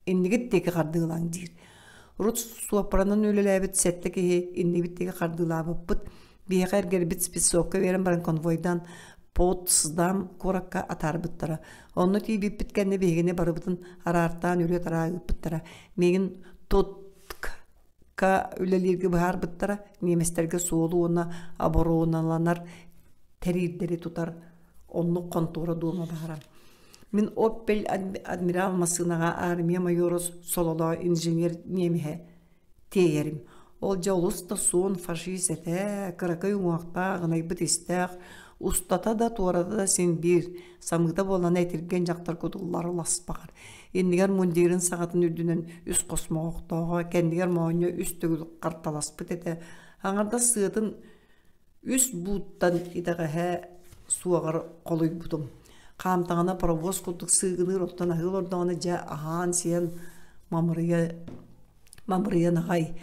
иннигит диэки хардыылааҥ диир. Урут суоппаранан үлэлээбит сэттэ киһи иннибит диэки хардыылаабыппыт. Биһиэхэ эргэрбит спецовка биэрэн баран конвойдаан Потсдам куоракка атаарбыттара. Онно тиийбиппит кэннэ биһигини барыбытын араартаан үрүө-тараа ыыппыттара. Миигин Тотка үлэлииргэ быһаарбыттара. Немецтэргэ суолу уонна обороналанар тэриирдэри тутар оннук хонтуора дуома баара. Мин Оппель адмирал массыынаҕа армия майора сололоо инженер немеһэ тиэйэрим. Ол дьэ олус да суон фашист этэ, кыракый уҥуохтаах, ынайбыт истээх, устата да туората да син биир, самыыта буолан этиргэн дьахтар кутуллар ласпаҕар. Иннигэр мундирын саҕатын үрдүнэн үс хос моһохтооҕо, кэннигэр моонньо үс төгүл харталаспыт этэ. Аҥардас сыатын Үс бууттан итэҕэһэ суоҕар холуйбутум. Хаамтаҕына паровоз курдук сыыгыныыр, оттон аһыы олордоҕуна дьэ аһаан-сиэн мамырыйа мамырыйан аҕай.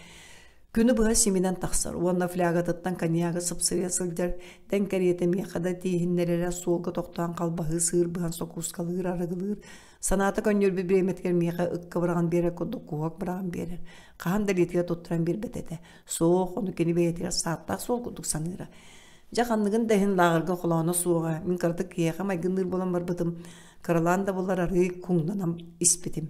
Күнү быһа симинэн тахсар уонна флягатыттан коньягы сыпсырыйа сылдьар тэҥ кэриэтэ миэхэ да тииһиннэрэрэ суолга тохтоон халбаһыы сыыр быһан сокуускалыыр, арыгылыыр. Санаата көнньүөрбүт бириэмэтигэр миэхэ ыкка быраҕан биэрэр курдук куһуок быраҕан биэрэр. Хаһан да илиитигэр туттаран биэрбэт этэ. Суох, ону кини бэйэтигэр сааттаах суол курдук саныыра. Дьэ ханныгын да иһин лааҕырга холооно суоҕа, мин кыратык киһиэхэ майгынныыр буолан барбытым, кыралаан да булар арыый куҥнанан испитим.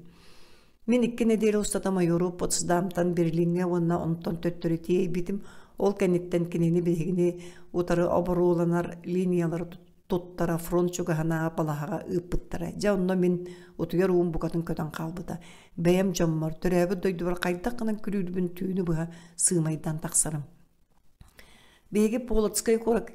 Мин икки нэдиэлэ устата майору Потсдамтан Берлиҥҥэ уонна онтон төттөрү тиэйбитим, ол кэнниттэн кинини биһигини утары оборуоланар линиялары туттара фронт чугаһынааҕы балаһаҕа ыыппыттара. Дьэ онно мин утуйар уум букатын көтөн хаалбыта. Бэйэм дьоммор, төрөөбүт дойдубар хайдах гынан күрүүрбүн түүнү быһа сыымайдан тахсарым. Биһиги Полоцкай куорат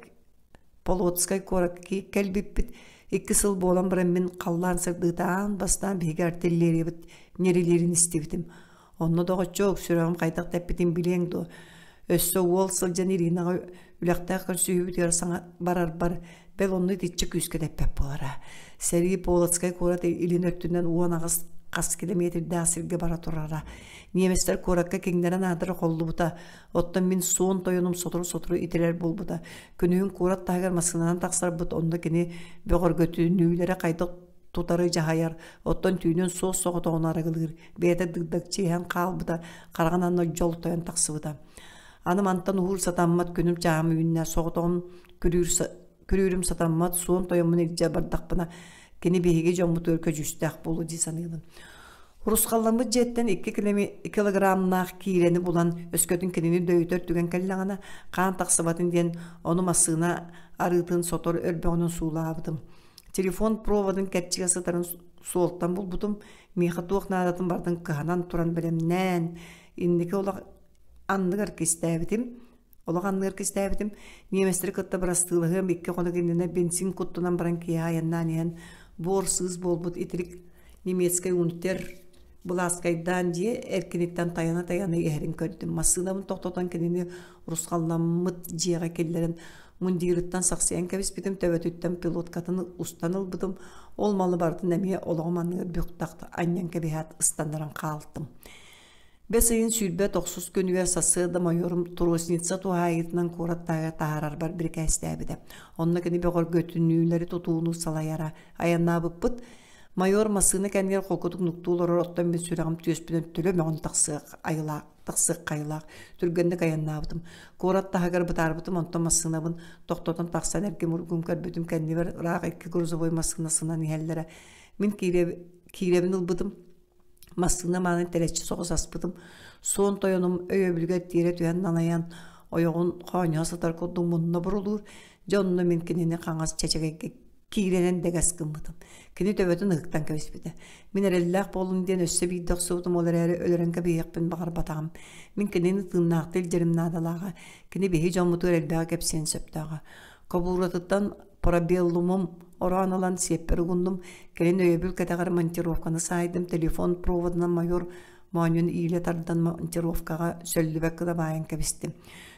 Полоцкай куоракка кэлбиппит. Икки сыл буолан баран мин халлаан сырдыыта аан бастаан биһиги артиллериябыт ньирилиирин истибитим. Онно доҕоччуок, сүрэҕим хайдах тэппитин билиэҥ дуо? Өссө уол сылдьан Иринаҕа үлэхтээх көрсүһүүбүтүгэр саҥа барарбар, бэл онно итиччэ күүскэ тэппэт буолара. Сэрии Полоцкай куорат илин өттүнэн 18 хас километрдаах сиргэ бара турара. Немецтэр куоракка киҥнэрэн аадара холлубута. Оттон мин суон тойонум сотору-сотору итирэр буолбута. Күнүһүн куорат таһыгар массыынанан тахсарбыт, онно кини бөҕөргөтүнүүлэрэ хайдах тутары дьаһайар, оттон түүнүн суос-соҕотоҕун арыгылыыр, бэйэтэ дыгдаччы иһэн хаалбыта, хараҕын анна дьол тойон тахсыбыта. Аны мантан уһуур сатаммат күнүм чааһым үүннэ, соҕотоҕун күрүүр, күрүүрүм сатаммат, суон тойоммун илдьэ бардахпына, кини биһиги дьоммутугар көдьүүстээх буолуо дии саныыбын. Урусхалламмыт дьиэттэн 2 килограммнаах киирэни булан, өскөтүн кинини дөйүтэр түгэн кэллэҕинэ, хаан тахсыбатын диэн, ону массыына арыытын сотор өрбөҕүнэн суулаабытым. Телефон проводын кэрчигэ сытарын суолтан булбутум, миэхэ туох наадатын барытын кыһанан туран бэлэмнээн, инники олох анныгар кистээбитим. Олох анныгар кистээбитим. Немецтэри кытта бырастыылаһыам икки хонук иннинэ бензин куттунан баран киэһэ айаннаан иһэн буор сыыс буолбут итирик немецкэй унтер былааскайдаан дьиэ эркиниттэн тайана-тайана иһэрин көрдүм. Массыынабын тохтотон кинини урусхалламмыт дьиэҕэ киллэрэн мундирыттан сахсыйан кэбиспитим, төбөтүттэн пилоткатын устан ылбытым. Ол малы барытын эмиэ олоҕум анныгар бүк-тах анньан кэбиһээт ыстаннаран хаалтым. Бэс ыйын 29 күнүгэр сарсыарда майорум Тросница туһаайыытынан куорат таһыгар таһаарарбар бирикээстээбитэ. Онно кини бөҕөргөтүнүүлэри тутууну салайара. Айаннаабыппыт. Майор массыына кэннигэр холкутук нуктуу олорор оттон мин сүрэҕим түөспүнэн төлө мөҕөн тахсыах айылаах тахсыаххайылаах түргэнник айаннаабытым. Куорат таһыгар бытаарбытым, онтон массыынабын тохтотон тахсан эргим-ургум көрбүтүм кэннибэр ыраах икки грузовой массыына сынан иһэллэрэ. Мин киирэбин ылбытым, массыына маанын тэлэччи соҕус аспытым. Суон тойонум өйөбүлүгэр тиэрэ түһэн налайан, ойоҕун хоонньоһо сытар курдук мунна бурулуур. Дьэ онно мин кинини хаҥас чэчэгэйгэ киирэнэн дэгэс гыммытым. Кини төбөтүн ыһыктан кэбиспитэ. Мин эрэллээх буоллум диэн өссө биирдэ охсубутум, ол эрээри өлөрөн кэбиһиэхпин баҕарбатаҕым. Мин кинини тыыннаахтыы илдьэрим наадалааҕа. Кини биһи дьоммутугар элбэҕи кэпсиэн сөптөөҕө. Кобууратыттан парабеллумум ороон ылан сиэппэр угуннум. Кэлин өйөбүл кэтэҕэр монтировканы саайдым, телефон проводынан майор моонньун иилэ тардан монтировкаҕа сөллүбэт гына баайан кэбистим.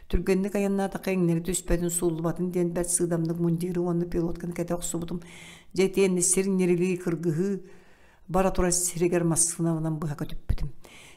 Түргэнник айаннаатахха иҥнэри түспэтин, сууллубатын диэн бэрт сыыдамнык мундиры уонна пилотканы кэтэ охсубутум. Дьэ итиэннэ сир ньирилии кыргыһыы бара турар сиригэр массыынабынан быһа көтүппүтүм.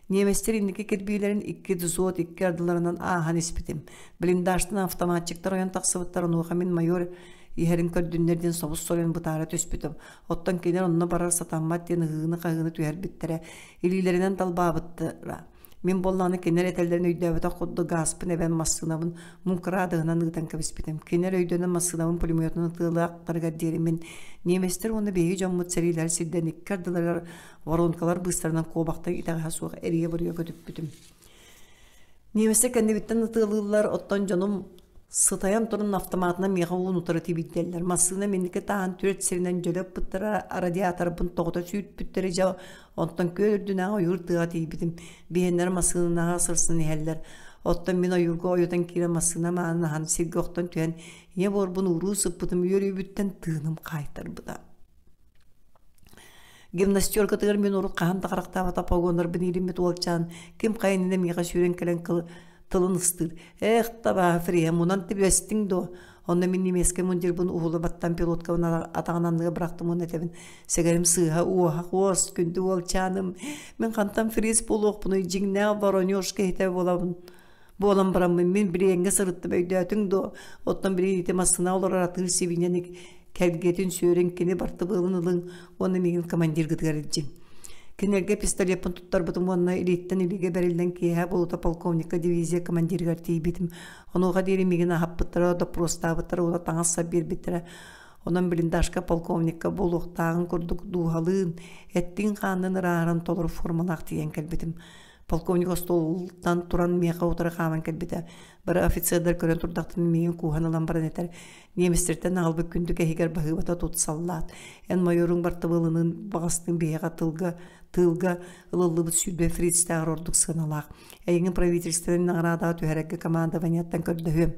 Немецтэр инники кирбиилэрин икки взвод икки ардыларынан ааһан испитим. Блиндажтан автоматчиктар ойон тахсыбыттар, онуоха мин майор иһэрин көрдүннэр диэн собус соруйан бытаара түспүтүм. Оттон кинилэр онно барар сатаммат диэн ыһыыны-хаһыыны түһэрбиттэрэ. Илиилэринэн талбаабыттара. Мин буоллаҕына кинилэр этэллэрин өйдөөбөтөх курдук гааспын эбэн массыынабын муҥкураадыһынан ыытан кэбиспитим. Кинилэр өйдөнөн массыынабын пулеметунан ытыалаахтарыгар диэри мин немецтэр уонна биһиги дьоммут сэриилэр сирдэн икки ардыларыгар воронкалар быыстарынан куобахтан итэҕэһэ суох эрийэ-буруйа көтүппүтүм. Немецтэр кэннибиттэн ытыалыыллар, оттон дьонум сытайан туран автоматынан миэхэ уун утары тибийдэллэр. Массыына минники таһан түөрт сиринэн дьөлө ыппыттара, радиаторбын тоҕута сүүрпүттэрэ дьэ Онтон күөл үрдүнээҕи ойуур тыаҕа тиийбитим, биһиэннэрэ массыынаҕа сырсан иһэллэр. Оттон мин ойуурга ойутан киирэн массыына маанын аһан сиргэ охтон түһэн ийэ буорбун ууруу сыппытым үөрүүбүттэн тыыным хаайтарбыта. Гимнастеркатыгар мин урут хаһан да харахтаабатах погоннарбын иилиммит уолчаан ким хайа иннинэ миэхэ сүүрэн кэлэн тылын ыстыыр. Эх, табааһы Фриһэ, мунан түбэстиҥ дуо? Онно мин немецкэй мундирбын уһулу баттан пилоткабын атаҕын анныга бырахтым уонна этэбин сэгэрим сыыһа уоһах уос күндү уолчааным мин хантан фриц буолуохпунуй дьиҥнээх воронежка иһитэ буолабын буолан бараммын мин билиэҥҥэ сырыттым өйдөөтүҥ дуо оттон билигин ити массыына олорор атыыр сибиинньэни кэлгиэтин сүөрүҥ кини бартыбыалын ылыҥ уонна миигин командиргытыгар илдьиҥ Кинилэргэ пистолеппын туттарбытым уонна илииттэн илиигэ бэриллэн киэһэ буолуута полковникка дивизия командирыгар тиийбитим. Онуоха диэри миигин аһаппыттара, доппуруостаабыттара уонна таҥас-сап биэрбиттэрэ. Онон блиндажка полковникка буолуохтааҕын курдук дууһалыын, эттиин-хаанныын ырааһыран толору формалаах тиийэн кэлбитим. Полковник остуолтан туран миэхэ утары хааман кэлбитэ. Бары офицердар көрөн турдахтарына миигин кууһан ылан баран этэр: «Немецтэртэн аҕалбыт күндү кэһигэр баһыыбата тут саллаат. Эн майоруҥ бартыбыалыныын баҕастыын биһиэхэ тылга, тыылга ылыллыбыт 20 фрицтээҕэр ордук сыаналаах. Эйигин правительственнай наҕараадаҕа түһэрэргэ командованиеттан көрдөһүөм.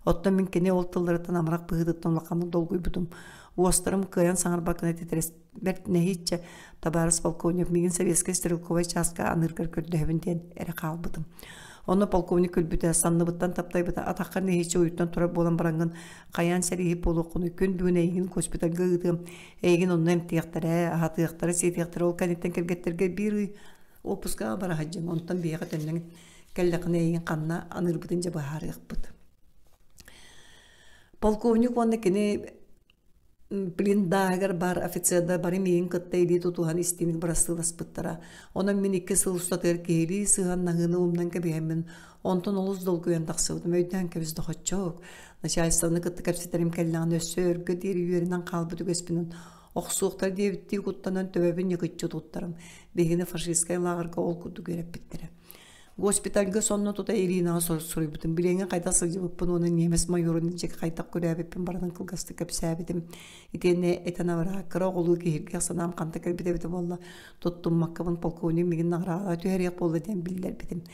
Оттон мин кини ол тылларыттан амарах быһыытыттан улаханнык долгуйбутум. Уостарым кыайан саҥарбаккына титирэс бэрт нэһииччэ табаарыс полковник миигин советскай стрелковай чааска аныыргар көрдөһөбүн диэн эрэ хаалбытым. Онно полковник күлбүтэ, санныбыттан таптайбыта, атаххар нэһииччэ уйуттан турар буолан бараҥҥын хайаан сэрииһит буолуоххунуй, күн бүгүн эйигин госпитальга ыытыам, эйигин онно эмтиэхтэрэ, аһатыахтара, сиэтиэхтэрэ, ол кэнниттэн кэргэттэргэ биир ый уоппускаҕа бара сылдьыҥ, онтон биһиэхэ төннөн кэллэххинэ эйигин ханна аныырбытын дьэ быһаарыахпыт. Полковник уонна кини блиндааһыгар баар офицердар бары миигин кытта илии тутуһан истиҥник бырастыыласпыттара. Онон мин икки сыл устатыгар киһилии сыһыаннаһыыны умнан кэбиһэммин, онтон олус долгуйан тахсыбытым. Өйдөөн кэбис доҕоччуок, начальствоны кытта кэпсэтэрим кэллэҕинэ өссө өргө диэри үөрэнэн хаалбыт үгэспинэн охсуохтар диэбиттии куттанан төбөбүн ньыкыччы туттарым. Биһигини фашистскай лааҕырга ол курдук үөрэппиттэрэ. Госпитальга сонно тута Иринаҕа суруйбутум. Билиэҥҥэ хайдах сылдьыбыппын уонна немец майорун илдьэ хайдах күрээбиппин барытын кылгастык кэпсээбитим. Итиэннэ этэн абыраа, кыра оҕолуу киһиргэх санаам ханта кэлбит эбитэ буолла, туттуммаккабын полковник мигин наҕараада түһэриэх буолла диэн биллэрбитим.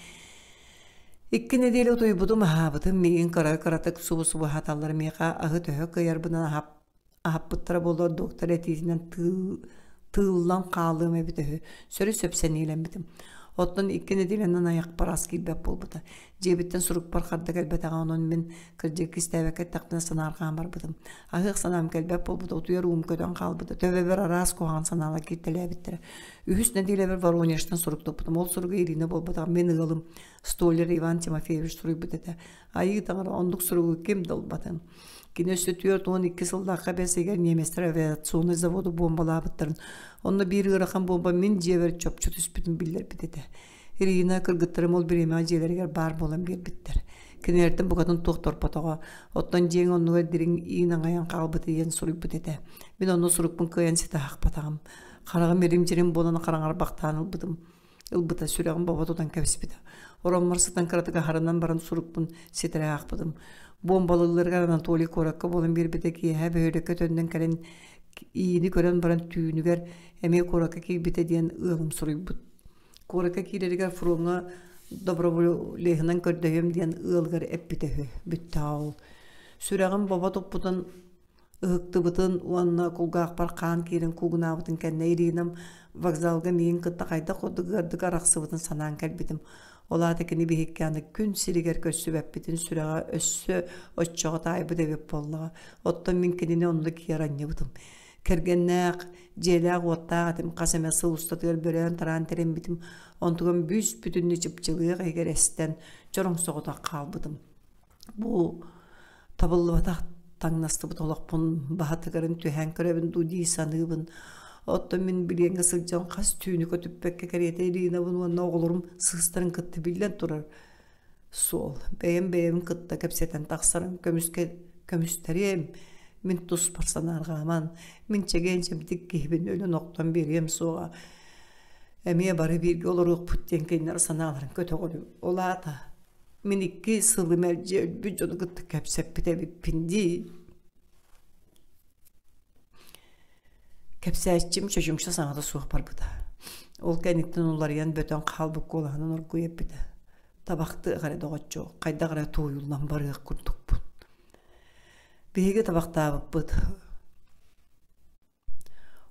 Икки нэдиэлэ утуйбутум, аһаабытым, миигин кыра-кыратык субу-субу аһаталлар, миэхэ аһы төһө кыайарбынан аһап аһаппыттара буолуо доктор этиитинэн тыыллан хаалыам эбитэ үһү. Сөрү-сөп сэниэлэммитим. Оттон икки нэдиэлэнэн айахпар ас киирбэт буолбута. Дьиэбиттэн сурукпар харда кэлбэтэҕэ, онон мин кырдьык кистээбэккэ эттэхпинэ санаарҕаан барбытым. Аһыах санаам кэлбэт буолбута, утуйар уум көтөн хаалбыта, төбөбөр араас куһаҕан санаалар кииртэлээбиттэрэ. Үһүс нэдиэлэбэр Воронежтан сурук туппутум. Ол суруга Ирина буолбатах, мин ыалым столяр Иван Тимофеевич суруйбут этэ. Айыы таҥара оннук суругу ким да ылбатын. Кини өссө 42 сыллаахха бэс ыйыгар немецтэр авиационнай заводу буомбалаабыттарын, онно биир ыарахан буомба мин дьиэбэр чопчу түспүтүн биллэрбит этэ. Ирина кыргыттарым ол бириэмэҕэ дьиэлэригэр баар буолан биэрбиттэр. Кинилэртэн букатын туох торпотоҕо, оттон дьиэҥ оннугар дириҥ иин аҥайан хаалбыт диэн суруйбут этэ. Мин онно сурукпун кыайан ситэ аахпатаҕым. Хараҕым ирим-дьирим буолан хараҥарбахтаан ылбытым. Ылбыта сүрэҕим бобо тутан кэбиспитэ. Ороммор сытан кыратык аһарынан баран сурукпун ситэрэ аахпытым. Буомбалыылларыгар Анатолий куоракка буолан биэрбитэ киэһэ бөһүөлэккэ төннөн кэлэн иини көрөн баран түүнүгэр эмиэ куоракка киирбитэ диэн ыалым суруйбут. Куоракка киирэригэр фроҥҥа доброволеһынан көрдөһүөм диэн ыалыгар эппитэ үһү. Бүттэҕэ ол. Сүрэҕим бобо туппутун ыһыктыбытын уонна кулгаахпар хаан киирэн куугунаабытын кэннэ Иринам вокзалга миигин кытта хайдах курдук ыардык арахсыбытын санаан кэлбитим. Ол аата кини биһикки аны күн сиригэр көрсүбэппитин сүрэҕэ өссө оччоҕо таайбыт эбит буоллаҕа. Оттон мин кинини онно киэр анньыбытым. Кэргэннээх, дьиэлээх-уоттаах этим хас эмэ сыл устатыгар бөрөөн-тараан тэриммитим. Онтугам бүүс-бүтүннүү чыпчылыах иһигэр эстэн, чороҥ соҕотох хаалбытым. Бу табыллыбатах таҥнастыбыт олохпун баһатыгарын түһээн көрөбүн дуу дии саныыбын. Оттон мин билиэҥҥэ сылдьан хас түүнү көтүппэккэ кэриэтэ Иринабын уонна оҕолорум сыыстарын кытта биллэн турар суол. Бэйэм бэйэбин кытта кэпсэтэн тахсарым, көмүскэ көмүстэриэм. Мин туспар санаарҕааман, мин чэгиэн-чэбдик киһибин өлөн-охтон биэриэм суоҕа. Эмиэ бары бииргэ олоруохпут диэн кинилэр санааларын көтөҕөрүм. Ол аата Мин икки сылы мэлдьи өлбүт дьону кытта кэпсэппит эбиппин дии. Кэпсээччим чочумча саҥата суох барбыта. Ол кэнниттэн уларыйан бөтөн хаалбыт куолаһынан оргуй эппитэ. Табахтыах эрэ доҕоччуок, хайдах эрэ туойуллан барыах курдукпун. Биһиги табахтаабыппыт.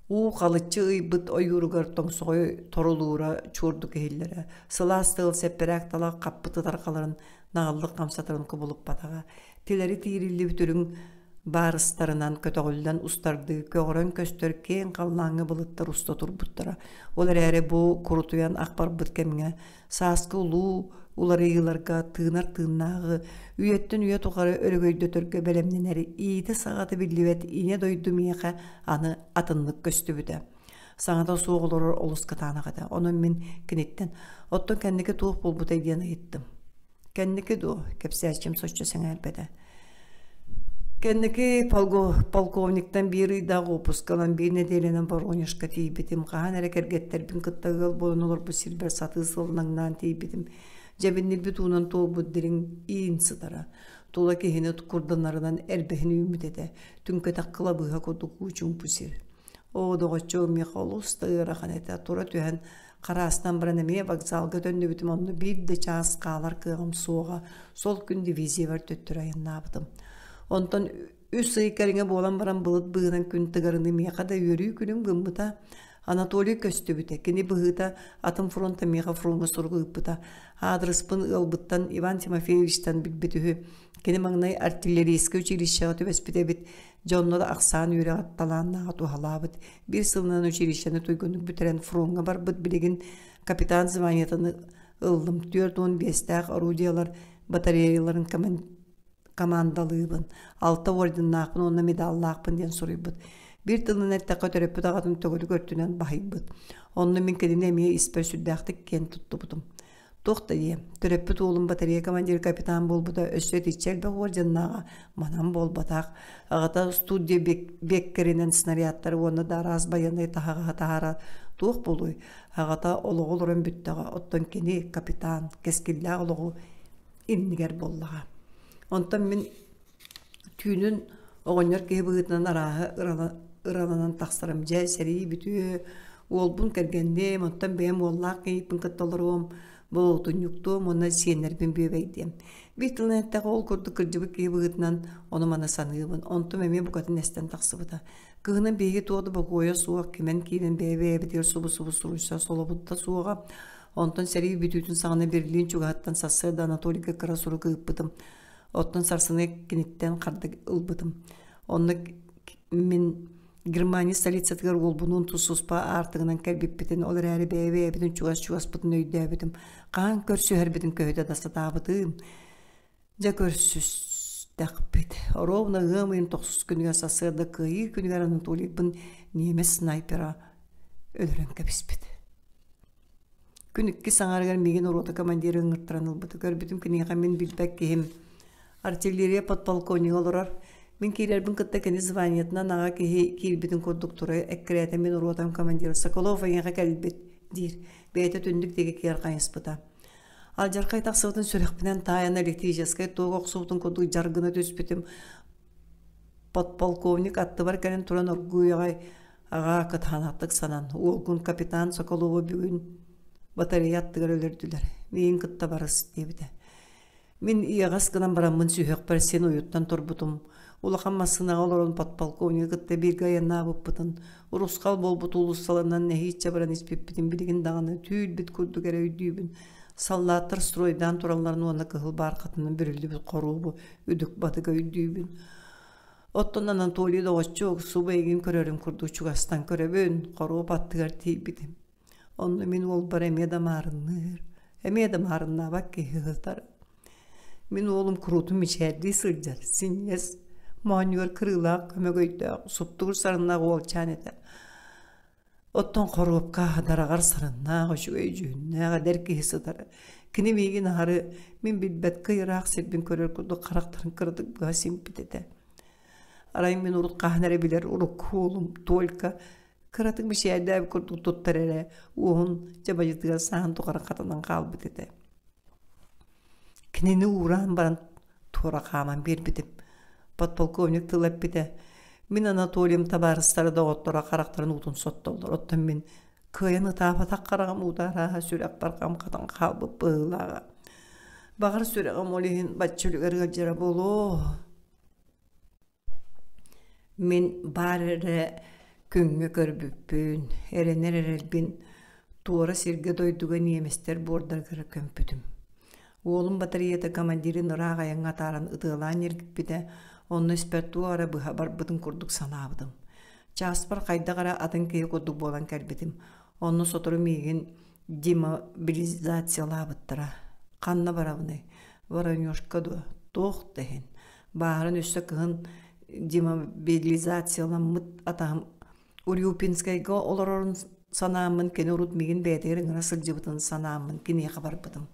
Уу халыччы ыйбыт ойууругар тоҥсоҕой торулуура чуордук иһиллэрэ, сылаас тыал сэппэрээк талах хаппыт ытарҕаларын наҕыллык хамсатарын кубулуппатаҕа, тилэри тиириллибит үрүҥ баарыстарынан көтөҕүллэн устардыы көҕөрөн көстөр киэҥ халлааҥҥа былыттар уста турбуттара. Ол эрээри бу курутуйан ах барбыт кэмҥэ сааскы улуу уларыйыыларга тыынар тыыннааҕы үйэттэн үйэ тухары өрөгөйдөтөргө бэлэмнэнэр иитэ-саҕата биллибэт ийэ дойду миэхэ аны атыннык көстүбүтэ. Саҥата суох олорор олус кытаанах этэ. Онон мин киниттэн «Оттон кэнники туох буолбутай?» диэн ыйыттым. Кэнники дуо? Кэпсээччим соччо сэҥээрбэтэ. Кэнники полковниктан биир ыйдаах уоппуска ылан биир нэдиэлэнэн Воронежка тиийбитим. Хаһан эрэ кэргэттэрбин кытта ыал буолан олорбут сирбэр сатыы сыллаҥнаан тиийбитим. Дьэбиннирбит уунан туолбут дириҥ иин сытара. Тула киһини курданарынан эрбэһин үүммүт этэ. Түҥкэтэх кылабыыһа курдук уу чуумпу сир. Оо, доҕоччуом, миэхэ олус да ыарахан этэ. Тура түһэн. Хараастан баран эмиэ вокзалга төннүбүтүм, онно биир да чаас хаалар кыаҕым суоҕа. Сол күн дивизиябар төттөрү айаннаабытым. Онтон үс ый кэриҥэ буолан баран былыт быыһынан күн тыгарыныы миэхэ да үөрүү күнүм гыммыта. Анатолий көстүбүтэ. Кини быһыыта атын фронтан миэхэ фроҥҥа сурук ыыппыта. Аадырыспын ыалбыттан Иван Тимофеевичтан билбит үһү. Кини маҥнай артиллерийскай училищеҕа түбэспит эбит. Дьэ онно да ахсаан үөрэҕэ талааннааҕа туһалаабыт. Биир сылынан училищены туйгуннук бүтэрэн фроҥҥа барбыт. Билигин капитан званиетын ыллым. 45-тээх орудиелар батареяларын командалыыбын, алта орденнаахпын уонна медаллаахпын диэн суруйбут. Биир тылынан эттэххэ төрөппүт аҕатын төгүрүк өртүнэн баһыйбыт. Онно мин кинини эмиэ испэр сүрдээхтик киэн туттубутум. Туох да диэ, төрөппүт уолум батарея командир капитан буолбута өссө итиччэ элбэх орденнааҕа манан буолбатах. Аҕата студия беккеринэн снарядтары уонна да араас байыаннай таһаҕаһы таһаара туох буолуой? Аҕата олоҕу олорон бүттэҕэ, оттон кини капитан, кэскиллээх олоҕу иннигэр буоллаҕа. Онтон мин түүнүн оҕонньор киһи быһыытынан арааһы ыраланан тахсарым. Дьэ, сэрии бүтүө, уолбун кэргэнниэм, оттон бэйэм уоллаах кийииппин кытта олоруом, болуотунньуктуом уонна сиэннэрбин бүөбэйдиэм. Биир тылынан эттэххэ, ол курдук кырдьыбыт киһи быһыытынан ону-маны саныыбын. Онтум эмиэ букатын эстэн тахсыбыта. Кыһынын биһиги туох да бокуойа суох, кимэн киирэн бэйэ-бэйэбитигэр субу-субу суруйса солобут да суоҕа. Онтон сэрии бүтүүтүн саҕана Берлин чугаһыттан сарсыарда Анатолийга кыра сурук ыыппытым. Оттон сарсыны киниттэн хардык ылбытым. Онно мин Германия столицатыгар уолбунуун тус-туспа аартыгынан кэлбиппитин, ол эрээри бэйэ-бэйэбитин чугас-чугаспытын өйдөөбүтүм. Хаһан көрсүһэрбитин көһүтэ да сатаабытым. Дьэ көрсүстэхпит. Оруобуна ыам ыйын тохсус күнүгэр сарсыарда Кыайыы күнүгэр Анатолийбын немец снайпера өлөрөн кэбиспит. Күн иккис аҥаарыгар миигин рота командира ыҥыртаран ылбыта. Көрбүтүм киниэхэ мин билбэт киһим артиллерия подполковнига олорор. Мин киирэрбин кытта кини званиетынан аҕа киһи киирбитин курдук тура эккирээтэ мин ротам командира Соколов эйиэхэ кэлбит диир. Бэйэтэ түннүк диэки киэр хайыспыта. Алдьархай тахсыбытын сүрэхпинэн таайан электрическэй туох охсубутун курдук дьар гына түспүтүм. Подполковник аттыбар кэлэн туран оргууй аҕай аҕаа кытаанахтык санан, уолгун капитан Соколову бүгүн батарея аттыгар өлөрдүлэр, миигин кытта барыс диэбитэ. Мин иэҕэс гынан бараммын сүһүөхпэр син уйуттан турбутум. Улахан массыынаҕа олорон подполковнигы кытта бииргэ айаннаабыппытын, урусхал буолбут уулуссаларынан нэһииччэ баран испиппитин билигин даҕаны түүл-бит курдук эрэ өйдүүбүн. Саллааттар стройдаан туралларын уонна кыһыл баархатынан бүрүллүбүт хоруобу үдүк-батык өйдүүбүн. Оттон Анатолий доҕоччуок субу эйигин көрөрүм курдук чугастан көрөбүн, хоруоп аттыгар тиийбитим. Онно мин уолбар эмиэ да маарынныыр, эмиэ да маарыннаабат киһи сытар. Мин уолум куруутун мичээрдии сылдьар, синньигэс, моонньугар кырыылаах көмөгөйдөөх, суптугур сарыннаах уолчаан этэ. Оттон хоруопка дараҕар сарыннаах, үчүгэй дьүһүннээх эдэр киһи сытара. Кини миигин аһары мин билбэт кый ыраах сирбин көрөр курдук харахтарын кыратык быһа симпит этэ. Арай мин урут хаһан эрэ билэр урукку уолум только кыратык мичээрдээбит курдук туттар эрэ уоһун дьабадьытыгар саһан тухары хатанан хаалбыт этэ. Кинини уураан баран туора хааман биэрбитим. Подполковник тыл эппитэ: «Мин Анатолийым табаарыстара доҕотторо харахтарын уутун соттоллор, оттон мин кыайан ытаабатах хараҕым уута арааһа сүрэхпэр хам хатан хаалбыт быһыылааҕа. Баҕар сүрэҕим ол иһин бачча үлүгэр ыалдьара буолуо». Мин баар эрэ күҥҥэ көрбүппүн, эрэнэр эрэлбин туора сиргэ-дойдуга ньиэмэстэр буордарыгар көмпүтүм. Уолум батареята командирын ыраах айаҥҥа атааран ытыалаан ньиргиппитэ, онно испэр туох эрэ быһа барбытын курдук санаабытым. Чааспар хайдах эрэ атын киһи курдук буолан кэлбитим. Онно сотору миигин демобилизациялаабыттара. Ханна барабыный? Воронежка дуо? Туох да иһин. Бааһыран өссө кыһын демобилизацияламмыт атаһым Урюпинскайга олорорун санааммын кини урут миигин бэйэтигэр ыҥыра сылдьыбытын санааммын киниэхэ барбытым.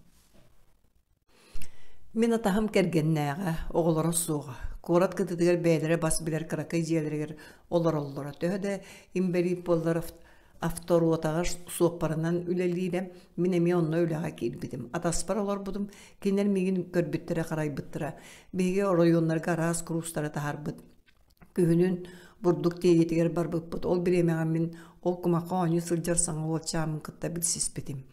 Мин атаһым кэргэннээҕэ, оҕолоро суоҕа. Куорат кытытыгар бэйэлэрэ бас билэр кыракый дьиэлэригэр олороллоро. Төһө да инбэлиит буоллар авторотаҕа суоппарынан үлэлиирэ, мин эмиэ онно үлэҕэ киирбитим. Атаспар олорбутум, кинилэр миигин көрбүттэрэ-харайбыттара. Биһиги оройуоннарга араас куруустары таһаарбыт. Күһүнүн Бурдук тиэйиитигэр барбыппыт. Ол бириэмэҕэ мин ол кумахха оонньуу сылдьар саҥа уолчааммын кытта билсиспитим.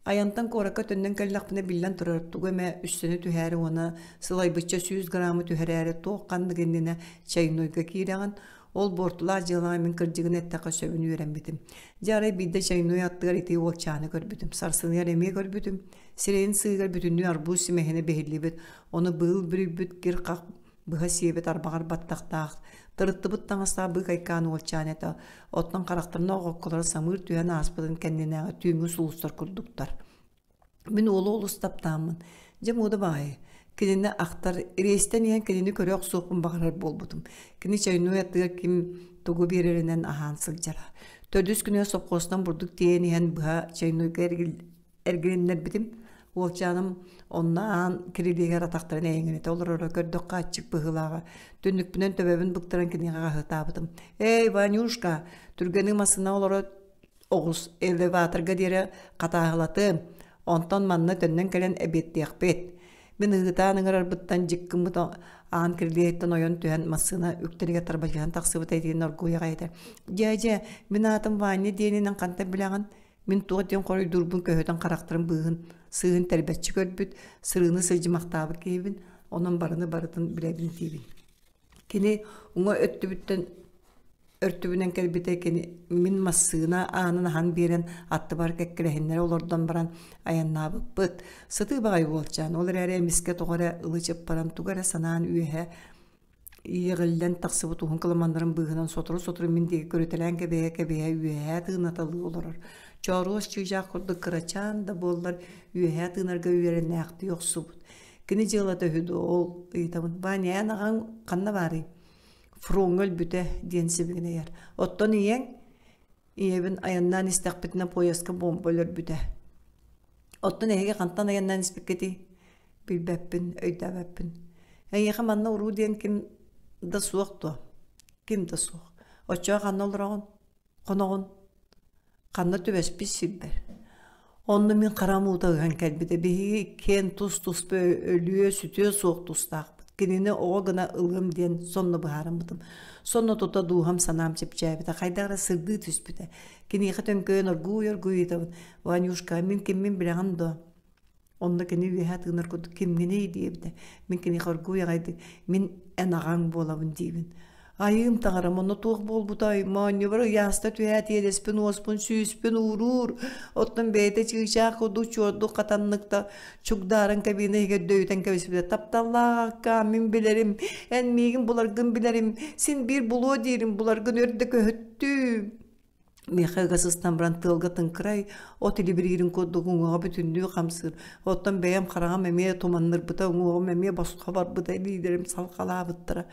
Айантан куоракка төннөн кэллэхпинэ биллэн турар тугу эмэ үссэнэ түһээри уонна сылайбычча 100 граммы түһэрээри туох ханнык иннинэ чайнойга киирэҕин. Ол буортулаах дьыалаҕа мин кырдьыгын эттэххэ сөбүн үөрэммитим. Дьэ арай биирдэ чайной аттыгар ити уолчааны көрбүтүм. Сарсыныгар эмиэ көрбүтүм. Сирэйин сыыгар бүтүннүү арбуз симэһинэ биһиллибит, ону быыл бүрүйбүт кир-хах быһа сиэбит арбаҕар баттахтаах, тырыттыбыт таҥастаах быыкайкаан уолчаан этэ. Оттон харахтарына оҕокколоро самыыр түһэн ааспытын кэннинээҕи түүҥҥү сулустар курдуктар. Мин уолу олус таптааммын. Дьэ муода баайы. Кинини ахтар, ириэстэн иһэн кинини көрө охсуохпун баҕарар буолбутум. Кини чайной аттыгар ким тугу биэрэринэн аһаан сылдьара. Төрдүс күнүгэр сопхуостан бурдук тиэйэн иһэн быһа чайнойга эргилиннэрбитим. Уолчааным онно аан кирилиэгэр атахтарын эйэҥэлэтэ олороро көрдөххө аччык быһыылааҕа. Түннүкпүнэн төбөбүн быктаран киниэхэ хаһыытаабытым. «Эй, Ванюшка, түргэниҥ массыына олоро оҕус, элеваторга диэри хатааһылатыам, онтон манна төннөн кэлэн эбиэттиэхпит». Мин ыһыытаан ыҥырарбыттан дьиккиммит аан кирилиэһиттэн ойон түһэн массыына үктэлигэр тарбачыһан тахсыбыта итиэннэ оргууй аҕай этэ. «Дьээдьэ, мин аатым Ваня диэнинэн хантан билэҕин?» Мин туох диэн хоруйдуурбун көһүтэн харахтарым быыһын сыыһын тэрбэччи көрбүт, сырыыны сылдьымахтаабыт киһибин, онон барыны барытын билэбин диибин. Кини уҥа өттүбүттэн өртүбүнэн кэлбитэ кини мин массыына аанын аһан биэрэн аттыбар кэккэлэһиннэрэ олордон баран айаннаабыппыт. Сытыы баҕайы уолчаан, ол эрээри эмискэ тоҕо эрэ ылы чыппаран тугу эрэ санаан үөһэ Иэҕиллэн тахсыбыт уһун кыламаннарын быыһынан сотору-сотору мин диэки көрүтэлээн кэбиһэ-кэбиһэ үөһээ тыынаталыы олорор. Чооруос чыычаах курдук кырачаан да буоллар үөһээ тыынарга үөрэнээхтии охсубут. Кини дьыалата үһү дуо ол ыйытабын. Ваня, эн аҕаҥ ханна баарый? Фроҥҥа өлбүтэ диэн сибигинэйэр. Оттон ийэҥ? Ийэбин айаннаан истэхпитинэ поезка буомба өлөрбүтэ. Оттон эһиги хантан айаннаан испиккитий? Билбэппин, өйдөөбөппүн. Эйиэхэ манна уруу диэн ким да суох дуо? Ким да суох. Оччоҕо ханна олороҕун? Хоноҕун? Ханна түбэспит сирбэр? Онно мин харам уута ыһан кэлбитэ. Биһиги иккиэн тус-туспа өлүө, сүтүө суох тустаахпыт. Кинини оҕо гына ылыам диэн сонно быһаарыммытым. Сонно тута дууһам санаам чэпчээбитэ, хайдах эрэ сырдыы түспүтэ. Киниэхэ төҥкөйөн оргууй-оргууй ыйытабын: «Ванюшка, мин киммин билэҕин дуо?» Онно кини үөһэ тыынар курдук кимҥиний диэбитэ. Мин киниэхэ оргууй аҕайдык мин эн аҕаҥ буолабын диибин. Айыым таҥарам онно туох буолбутай моонньубар ыйааста түһээт иэдэспин уоспун сүүспүн ууруур оттон бэйэтэ чыычаах курдук чуордук хатаннык да чугдааран кабина иһигэр дөйүтэн кэбиспитэ тапталлаах аккаам мин билэрим эн миигин буларгын билэрим син биир булуо диирим буларгын өр да көһүттүүм Миэхэ ыга сыстан баран тыалга тыҥкырай, от илибириирин курдук уҥуоҕа бүтүннүү хамсыыр. Оттон бэйэм хараҕым эмиэ туманнырбыта, уҥуоҕум эмиэ босхо барбыта, илиилэрим салҕалаабыттара.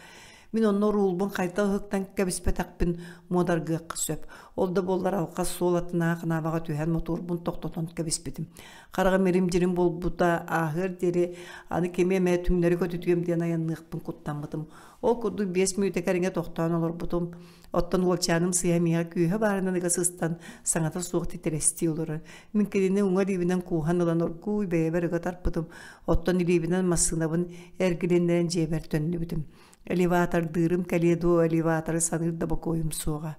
Мин онно уруулбун хайдах ыһыктан кэбиспэтэхпин муодаргыахха сөп. Ол да буоллар алҕас суол аттынааҕы ханаабаҕа түһэн мотуорбун тохтотон кэбиспитим. Хараҕым ирим-дьирим буолбута ааһыар диэри аны кими эмэ түҥнэри көтүтүөм диэн айанныахпын куттаммытым. Ол курдук 5 мүнүүтэ кэриҥэ тохтоон олорбутум. Оттон уолчааным сыыһа миэхэ күүһэ баарынан ыга сыстан, саҥата суох титирэстии олорор. Мин кинини уҥа илиибинэн кууһан ылан оргууй бэйэбэр ыга тарпытым, оттон илиибинэн массыынабын эргилиннэрэн дьиэбэр төннүбүтүм. Элеватордыырым кэлиэ дуо, элеваторы саныыр да бокуойум суоҕа.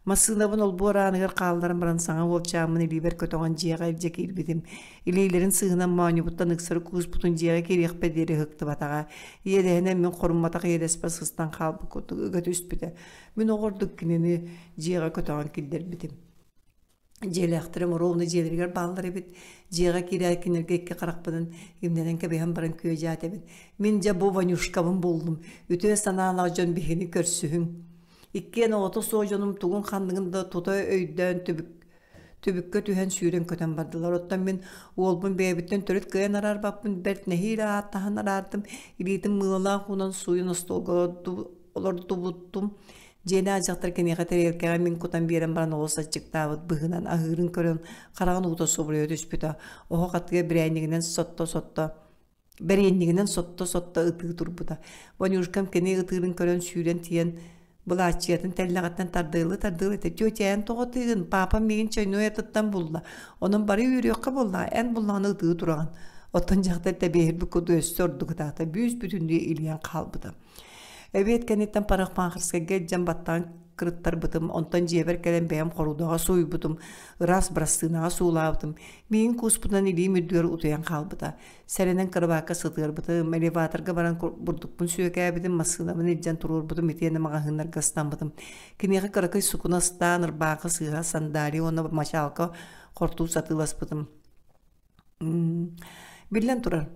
Массыынабын олбуор ааныгар хаалларан баран саҥа уолчааммын илиибэр көтөҕөн дьиэҕэ илдьэ киирбитим. Илиилэрин сыыһынан моонньубуттан ыксары кууспутун дьиэҕэ киириэхпэр диэри ыһыктыбатаҕа. Иэдэһинэн мин хорумматах иэдэспэр сыстан хаалбыт курдук ыга түспүтэ. Мин оҕордук кинини дьиэҕэ көтөҕөн киллэрбитим. Дьиэлээхтэрим оруобуна дьиэлэригэр бааллар эбит. Дьиэҕэ киирээт кинилэргэ икки харахпынан имнэнэн кэбиһэн баран күө-дьаа этэбин. Мин дьэ бу Ванюшкабын буллум. Үтүө санаалаах дьон биһигини көрсүһүҥ. Иккиэн оҕото суох дьонум тугун-ханныгын да тута өйдөөн түбүк Түбүккэ түһэн сүүрэн-көтөн бардылар. Оттон мин уолбун бэйэбиттэн төрүт кыайан араарбаппын, бэрт нэһиилэ ааттаһан араардым, илиитин мыылалаах уунан сууйан остуолга олордубуттум. Дьиэлээх дьахтар киниэхэ тэриэлкэҕэ мин кутан биэрэн баран олус аччыктаабыт быһыынан аһыырын көрөн хараҕын уута субуруйа түспүтэ. Оһох аттыгар бирээнньигинэн сотто-сотто Бэриэнньигинэн сотто-сотто ытыы турбута. Ванюшкам кини ытыырын көрөн сүүрэн тиийэн былааччыйатын тэллэҕиттэн тардыылыы-тардыылыы этэ «Тетя, эн тоҕо ытыыгын? Папам миигин чайной атыттан булла. Онон бары үөрүөххэ буоллаҕа, эн буллаҕына ытыы тураҕын». Оттон дьахтар тэбиэһирбит курдук өссө ордук ытаата, бүүс-бүтүннүү илийэн хаалбыта. Эбиэт кэнниттэн парикмахерскайга илдьэн баттаан кырыттарбытым, онтон дьиэбэр кэлэн бэйэм хорудаҕа сууйбутум, ыраас бырастыынаҕа суулаабытым. Миигин кууспутунан илиим үрдүгэр утуйан хаалбыта. Сэрэнэн кырабаакка сытыарбытым, элеваторга баран бурдукпун сүөкээбитим, массыынабын илдьэн туруорбутум итиэннэ маҕаһыыннарга ыстаммытым. Киниэхэ кыракый сукуна ыстаан, ырбаахы сыыһа, сандалия уонна мачаалка хортуус атыыласпытым. Биллэн турар,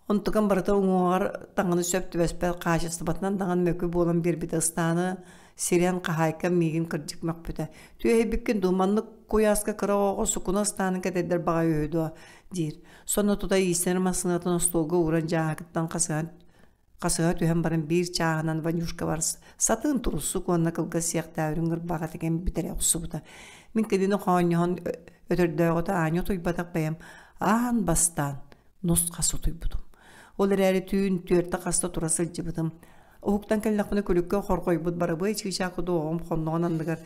онтукам барыта уҥуоҕар таҥаны сөп түбэспэт хаачыстыбатынан даҕаны мөкү буолан биэрбитэ ыстааны сирэн хаһаайка миигин кырдьык мөхпүтэ. Түөһэйбиккин дуу, маннык куйааска кыра оҕоҕо сукуна ыстаанын кэтэрдэр баҕайы үһү дуо диир. Сонно тута иистэнэр массыынатын остуолга ууран дьааһыгыттан хасыһан Хасыһа түһэн баран биир чааһынан Ванюшкабар сатыын туруссук уонна кылгас сиэхтээх үрүҥ ырбаҕа тигэн бүтэрэ охсубута. Мин кинини хоонньоһон өтөрдөөҕүтэ аанньа утуйбатах бэйэм аан бастаан нус-хас утуйбутум. Ол эрээри түүн түөртэ хаста тура сылдьыбытым. Уһуктан кэллэхпинэ күлүккэ хорҕойбут барабыай чыычаах курдук оҕом хонноҕун анныгар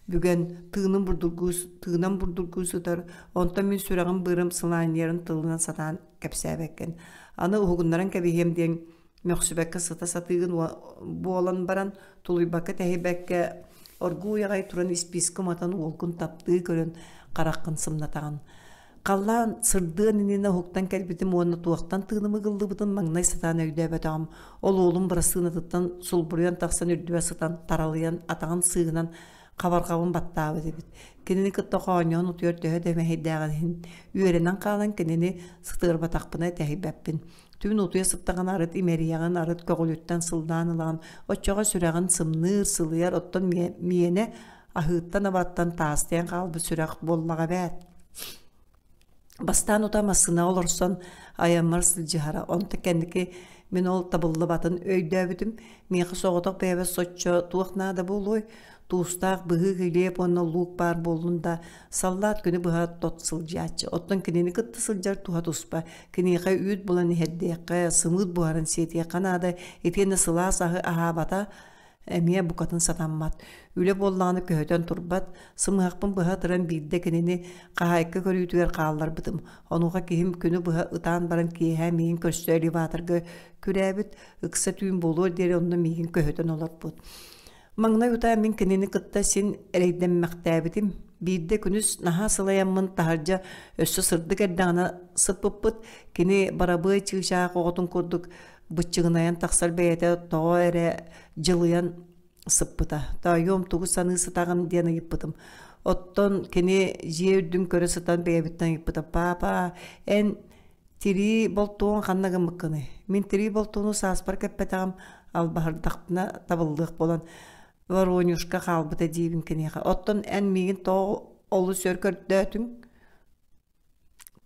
бүгэн тыыным бурдургуу тыынан бурдургуу сытар, онтон мин сүрэҕим быарым сылаанньыйарын тылынан сатаан кэпсээбэккин. Аны уһугуннаран кэбиһиэм диэн мөхсүбэккэ сыта сатыыгын буолан баран, тулуйбакка-тэһийбэккэ оргууй аҕай туран испиискэ уматан уолгун таптыы көрөн хараххын сымнатаҕын. Халлаан сырдыан иннинэ уһуктан кэлбитим уонна туохтан тыыным ыгыллыбытын маҥнай сатаан өйдөөбөтөҕүм. Ол уолум бырасыынатыттан сулбуруйан тахсан үрдүбэр сытан таралыйан атаҕын сыыһынан хабарҕабын баттаабыт эбит. Кинини кытта хоонньоһон утуйар төһө да мэһэйдээҕин иһин үөрэнэн хаалан кинини сытыарбатахпына тэһийбэппин. Түүн утуйа сыттаҕына арыт имэрийэҕин, арыт көҕүлүттэн сыллаан ылаҕын, оччоҕо сүрэҕин сымныыр, сылыйар, оттон миэнэ аһыыттан-абаттан таастыйан хаалбыт сүрэх буоллаҕа эбээт. Бастаан утаа массыынаҕа олорсон айаммар сылдьыһара, онтон кэнники мин ол табыллыбатын өйдөөбүтүм. Миэхэ соҕотох бэйэбэр соччо туох наада буолуой, туустаах быһыы килиэп уонна луук баар буоллун да, саллаат күнү быһа тот сылдьааччы. Оттон кинини кытта сылдьар туһа туспа. Киниэхэ үүт булан иһэрдиэххэ, сымыыт буһаран сиэтиэххэ наада, итиэннэ сылаас аһы аһаабата эмиэ букатын сатаммат. Үлэ буоллаҕына көһүтэн турбат, сымыһахпын быһа ытыран биирдэ кинини хаһаайка көрүүтүгэр хаалларбытым. Онуоха киһим күнү быһа ытаан баран киэһэ миигин көрсө элеваторга күрээбит, ыкса түүн буолуор диэри онно миигин көһүтэн олорбут. Маҥнай утаа мин кинини кытта син эрэйдэммэхтээбитим. Биирдэ күнүс наһаа сылайаммын таһырдьа өссө сырдык эрдэҕинэ сыппыппыт, кини барабыай чыычаах оҕотун курдук быччыгынайан тахсар бэйэтэ тоҕо эрэ дьылыйан сыппыта. Тоойуом тугу саныы сытаҕын диэн ыйыппытым. Оттон кини дьиэ үрдүн көрө сытан бэйэбиттэн ыйыппыта: «Паапа, эн тирии болтуоҥ ханна гыммыккыный? Мин тирии болтууну сааспар кэппэтэҕим, албаһырдахпына табыллыах буолан Воронюшка хаалбыта диибин киниэхэ. Оттон эн миигин тоҕо олус өр көрдөөтүҥ?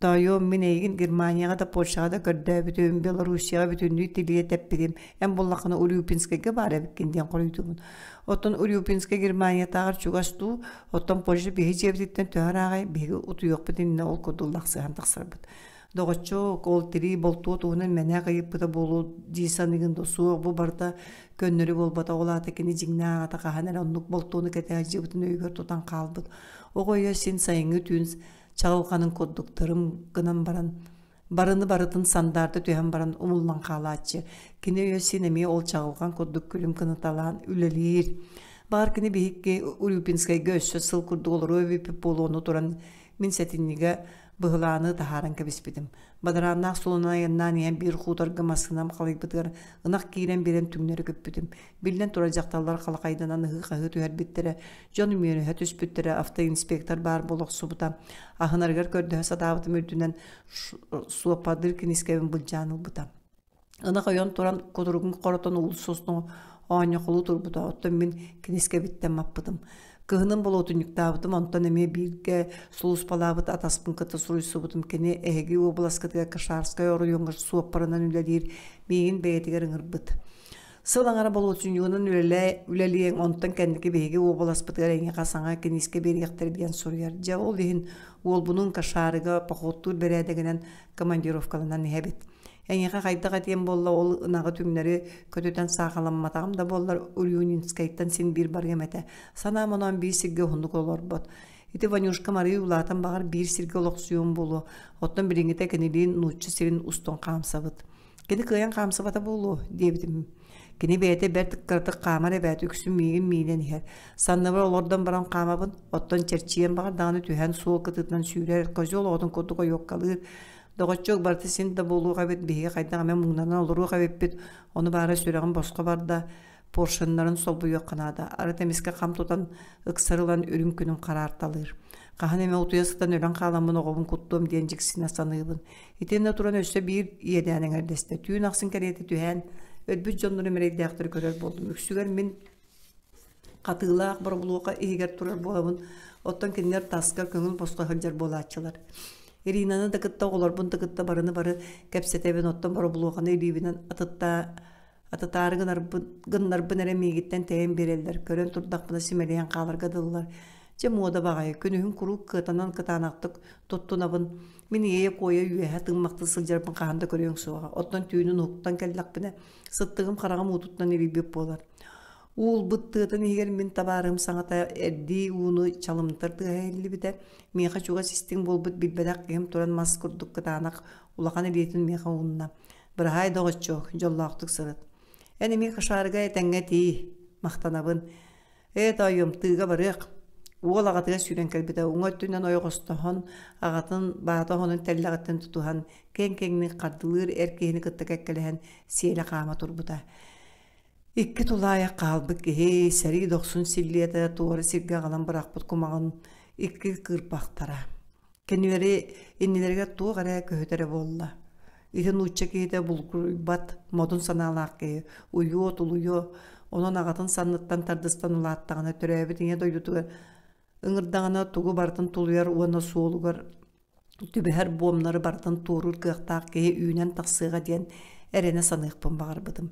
Тоойуом, мин эйигин Германияҕа да, Польшаҕа да көрдөөбүтүм, Белоруссияҕа бүтүннүү тилийэ тэппитим. Эн буллаххына Урюпинскайга баар эбиккин диэн хоруйдуубун. Оттон Урюпинскай Германиятааҕар чугас дуу, оттон Польша биһи дьиэбититтэн төһө ырааҕай, биһиги утуйуохпут иннинэ ол курдук лахсыһан тахсарбыт. Доҕоччуок, ол тирии болтуо туһунан мэнээк ыйыппыта буолуо дии саныыгын да суох, бу барыта көннөрү буолбатах, ол аата кини дьиҥнээх аҕата хаһан эрэ оннук болтуону кэтэ сылдьыбытын өйүгэр тутан хаалбыт. Оҕо өйө син сайыҥҥы түүн чаҕылҕанын курдук тырым гынан баран барыны барытын сандаарда түһэн баран умуллан хаалааччы. Кини өйө син эмиэ ол чаҕылҕан курдук күлүм кынаталаан үлэлиир. Баҕар кини биһикки Урюпинскайга өссө сыл курдук олоруо эбиппит буолуону туран мин сэтинньигэ быһылааны таһааран кэбиспитим. Бадарааннаах суолунан айаннаан иһэн биир хуторга массыынам халыйбытыгар ынах киирэн биэрэн түҥнэри көппүтүм. Биллэн турар дьахталлар халахайданан ыһыы-хаһыы түһэрбиттэрэ, дьон үмүөрүһэ түспүттэрэ, автоинспектор баар буола охсубута. Аһынарыгар көрдөһө сатаабытым үрдүнэн суоппардыыр киниискэбин былдьаан ылбыта. Ынах ойон туран кутуругун хоротон уулусса устун оонньохолуу турбута, оттон мин кинискэбиттэн маппытым. Кыһынын болуотунньуктаабытым, онтон эмиэ бииргэ сулууспалаабыт атаспын кытта суруйсубутум. Кини эһиги уобаласкытыгар Кашарскай оройуоҥҥа суоппарынан үлэлиир, миигин бэйэтигэр ыҥырбыт. Сыл аҥара болуотунньугунан үлэлээ, үлэлиэҥ, онтон кэнники биһиги уобаласпытыгар эйиэхэ саҥа киниискэ биэриэхтэрэ диэн суруйар. Дьэ, ол иһин уолбунуун Кашарыга походтуур бэрээдэгинэн командировкаланан иһэбит. Эйиэхэ хайдах этиэм буолла ол ынаҕы түҥнэри көтүтэн саахаламматаҕым да буоллар Урюнинскайтан син биир барыам этэ. Санаам оноон биир сиргэ уһуннук олорбот. Ити Ванюшка Мария улаатан баҕар биир сиргэ олохсуйуом буолуо. Оттон билиҥҥитэ кинилиин нуучча сирин устун хаамсабыт. Кини кыайан хаамсыбата буолуо диэбитим. Кини бэйэтэ бэрт кыратык хаамар эбээт, үксүн миигин миинэн иһэр. Санныбар олордон баран хаамабын, оттон чэрчийэн баҕардаҕына түһэн суол кытыытынан сүүрэр, козел оҕотун курдук ойуоккалыыр. Доҕоччуок барыта син да буолуох эбит, биһиги хайдах эмэ муҥнанан олоруох эбиппит, ону баара сүрэҕим босхо барда, поршеннарын солбуйуохха наада. Арыт эмискэ хам тутан, ыксар ылан үрүҥ күнүм хараарталыыр. Хаһан эмэ утуйа сытан өлөн хааламмын оҕобун куттуом диэн дьиксинэ саныыбын. Итиннэ туран өссө биир иэдээн эҥэрдэстэ. Түүн ахсын кэриэтэ түһээн, өлбүт дьоннору эрэйдээхтэри көрөр буоллум. Үксүгэр мин хатыылаах боробулуоха иһигэр турар буолабын, оттон кинилэр таска көҥүл босхо сылдьар буолааччылар. Иринаны да кытта оҕолорбун да кытта барыны-бары кэпсэтэбин, оттон боробулуоханы илиибинэн атыттаа атытаары гынарбын, гыннарбын эрэ миигиттэн тэйэн биэрэллэр, көрөн турдахпына симэлийэн хааларга дылылар. Дьэ муода баҕайы, күнүһүн куруук кыатанан кытаанахтык туттунабын. Мин иэйэ-куойа үөһэ тыыммахтыы сылдьарбын хаһан да көрүөҥ суоҕа. Оттон түүнүн уһуктан кэллэхпинэ, сыттыгым хараҕым уутуттан илийбит буолар. Уулбут тыатын иһигэр мин табаарым саҥата эрдии ууну чалымтар тыаһа иһиллибитэ. Миэхэ чугас истиҥ буолбут билбэтэх киһим туран мас курдук кытаанах улахан илиитин миэхэ уунна. Быраһаай доҕоччуок, дьоллоохтук сырыт. Эн эмиэ кошаарга этэҥҥэ тиий. Махтанабын. Ээ тоойуом, тыыга барыах. Уол аҕатыгар сүүрэн кэлбитэ, уҥа өттүнэн ойоҕостоһон, аҕатын баата оһонун тэллэҕиттэн тутуһан, киэҥ-киэҥник хардылыыр эр киһини кытта кэккэлэһэн сиэлэ хаама турбута. Икки тулаайах хаалбыт киһи сэрии дохсун силлиэтэ туора сиргэ аҕалан бырахпыт кумаҕын икки кыырпахтара. Кинилэри иннилэригэр туох эрэ көһүтэрэ буолла. Ити нуучча киһитэ булгуруйбат модун санаалаах киһи уйуо, тулуйуо, онон аҕатын санныттан тардыстан улааттаҕына төрөөбүт ийэ дойдутугар ыҥырдаҕына тугу барытын тулуйар уонна суолугар түбэһэр буомнары барытын туоруур кыахтаах киһи үүнэн тахсыаҕа диэн эрэнэ саныахпын баҕарбытым.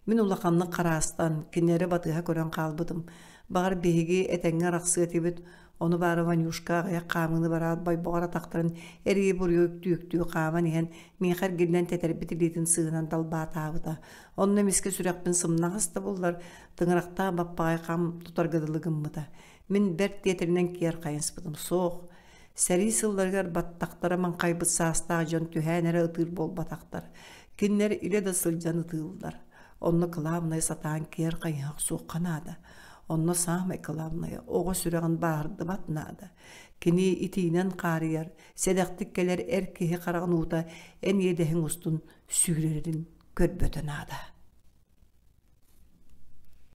Мин улаханнык хараастан, кинилэри батыһа көрөн хаалбытым. Баҕар биһиги этэҥҥэ арахсыа этибит, ону баара Ванюшка аҕыйах хаамыыны бараат бойбоҕор атахтарын эрийэ-буруйа үктүү-үктүү хааман иһэн миэхэ эргиллэн тэтэрбит илиитин сыыһынан далбаатаабыта. Онно эмискэ сүрэхпин сымнаҕас да буллар, тыҥырахтаах баппаҕай хам тутарга дылы гыммыта. Мин бэрт тиэтэлинэн киэр хайыспытым. Суох, Сэрии сылларыгар баттахтара маҥхайбыт саастаах дьон түһээн эрэ ытыыр буолбатахтар. Кинилэр илэ да сылдьан ытыыллар. Онно кылаабынай сатаан киэр хайыһа охсуохха наада. Онно саамай кылаабынайа оҕо сүрэҕин бааһырдыбат наада. Кини итиинэн хаарыйар, сэдэхтик кэлэр эр киһи хараҕын уута эн иэдэһиҥ устун сүүрэрин көрбөтө наада.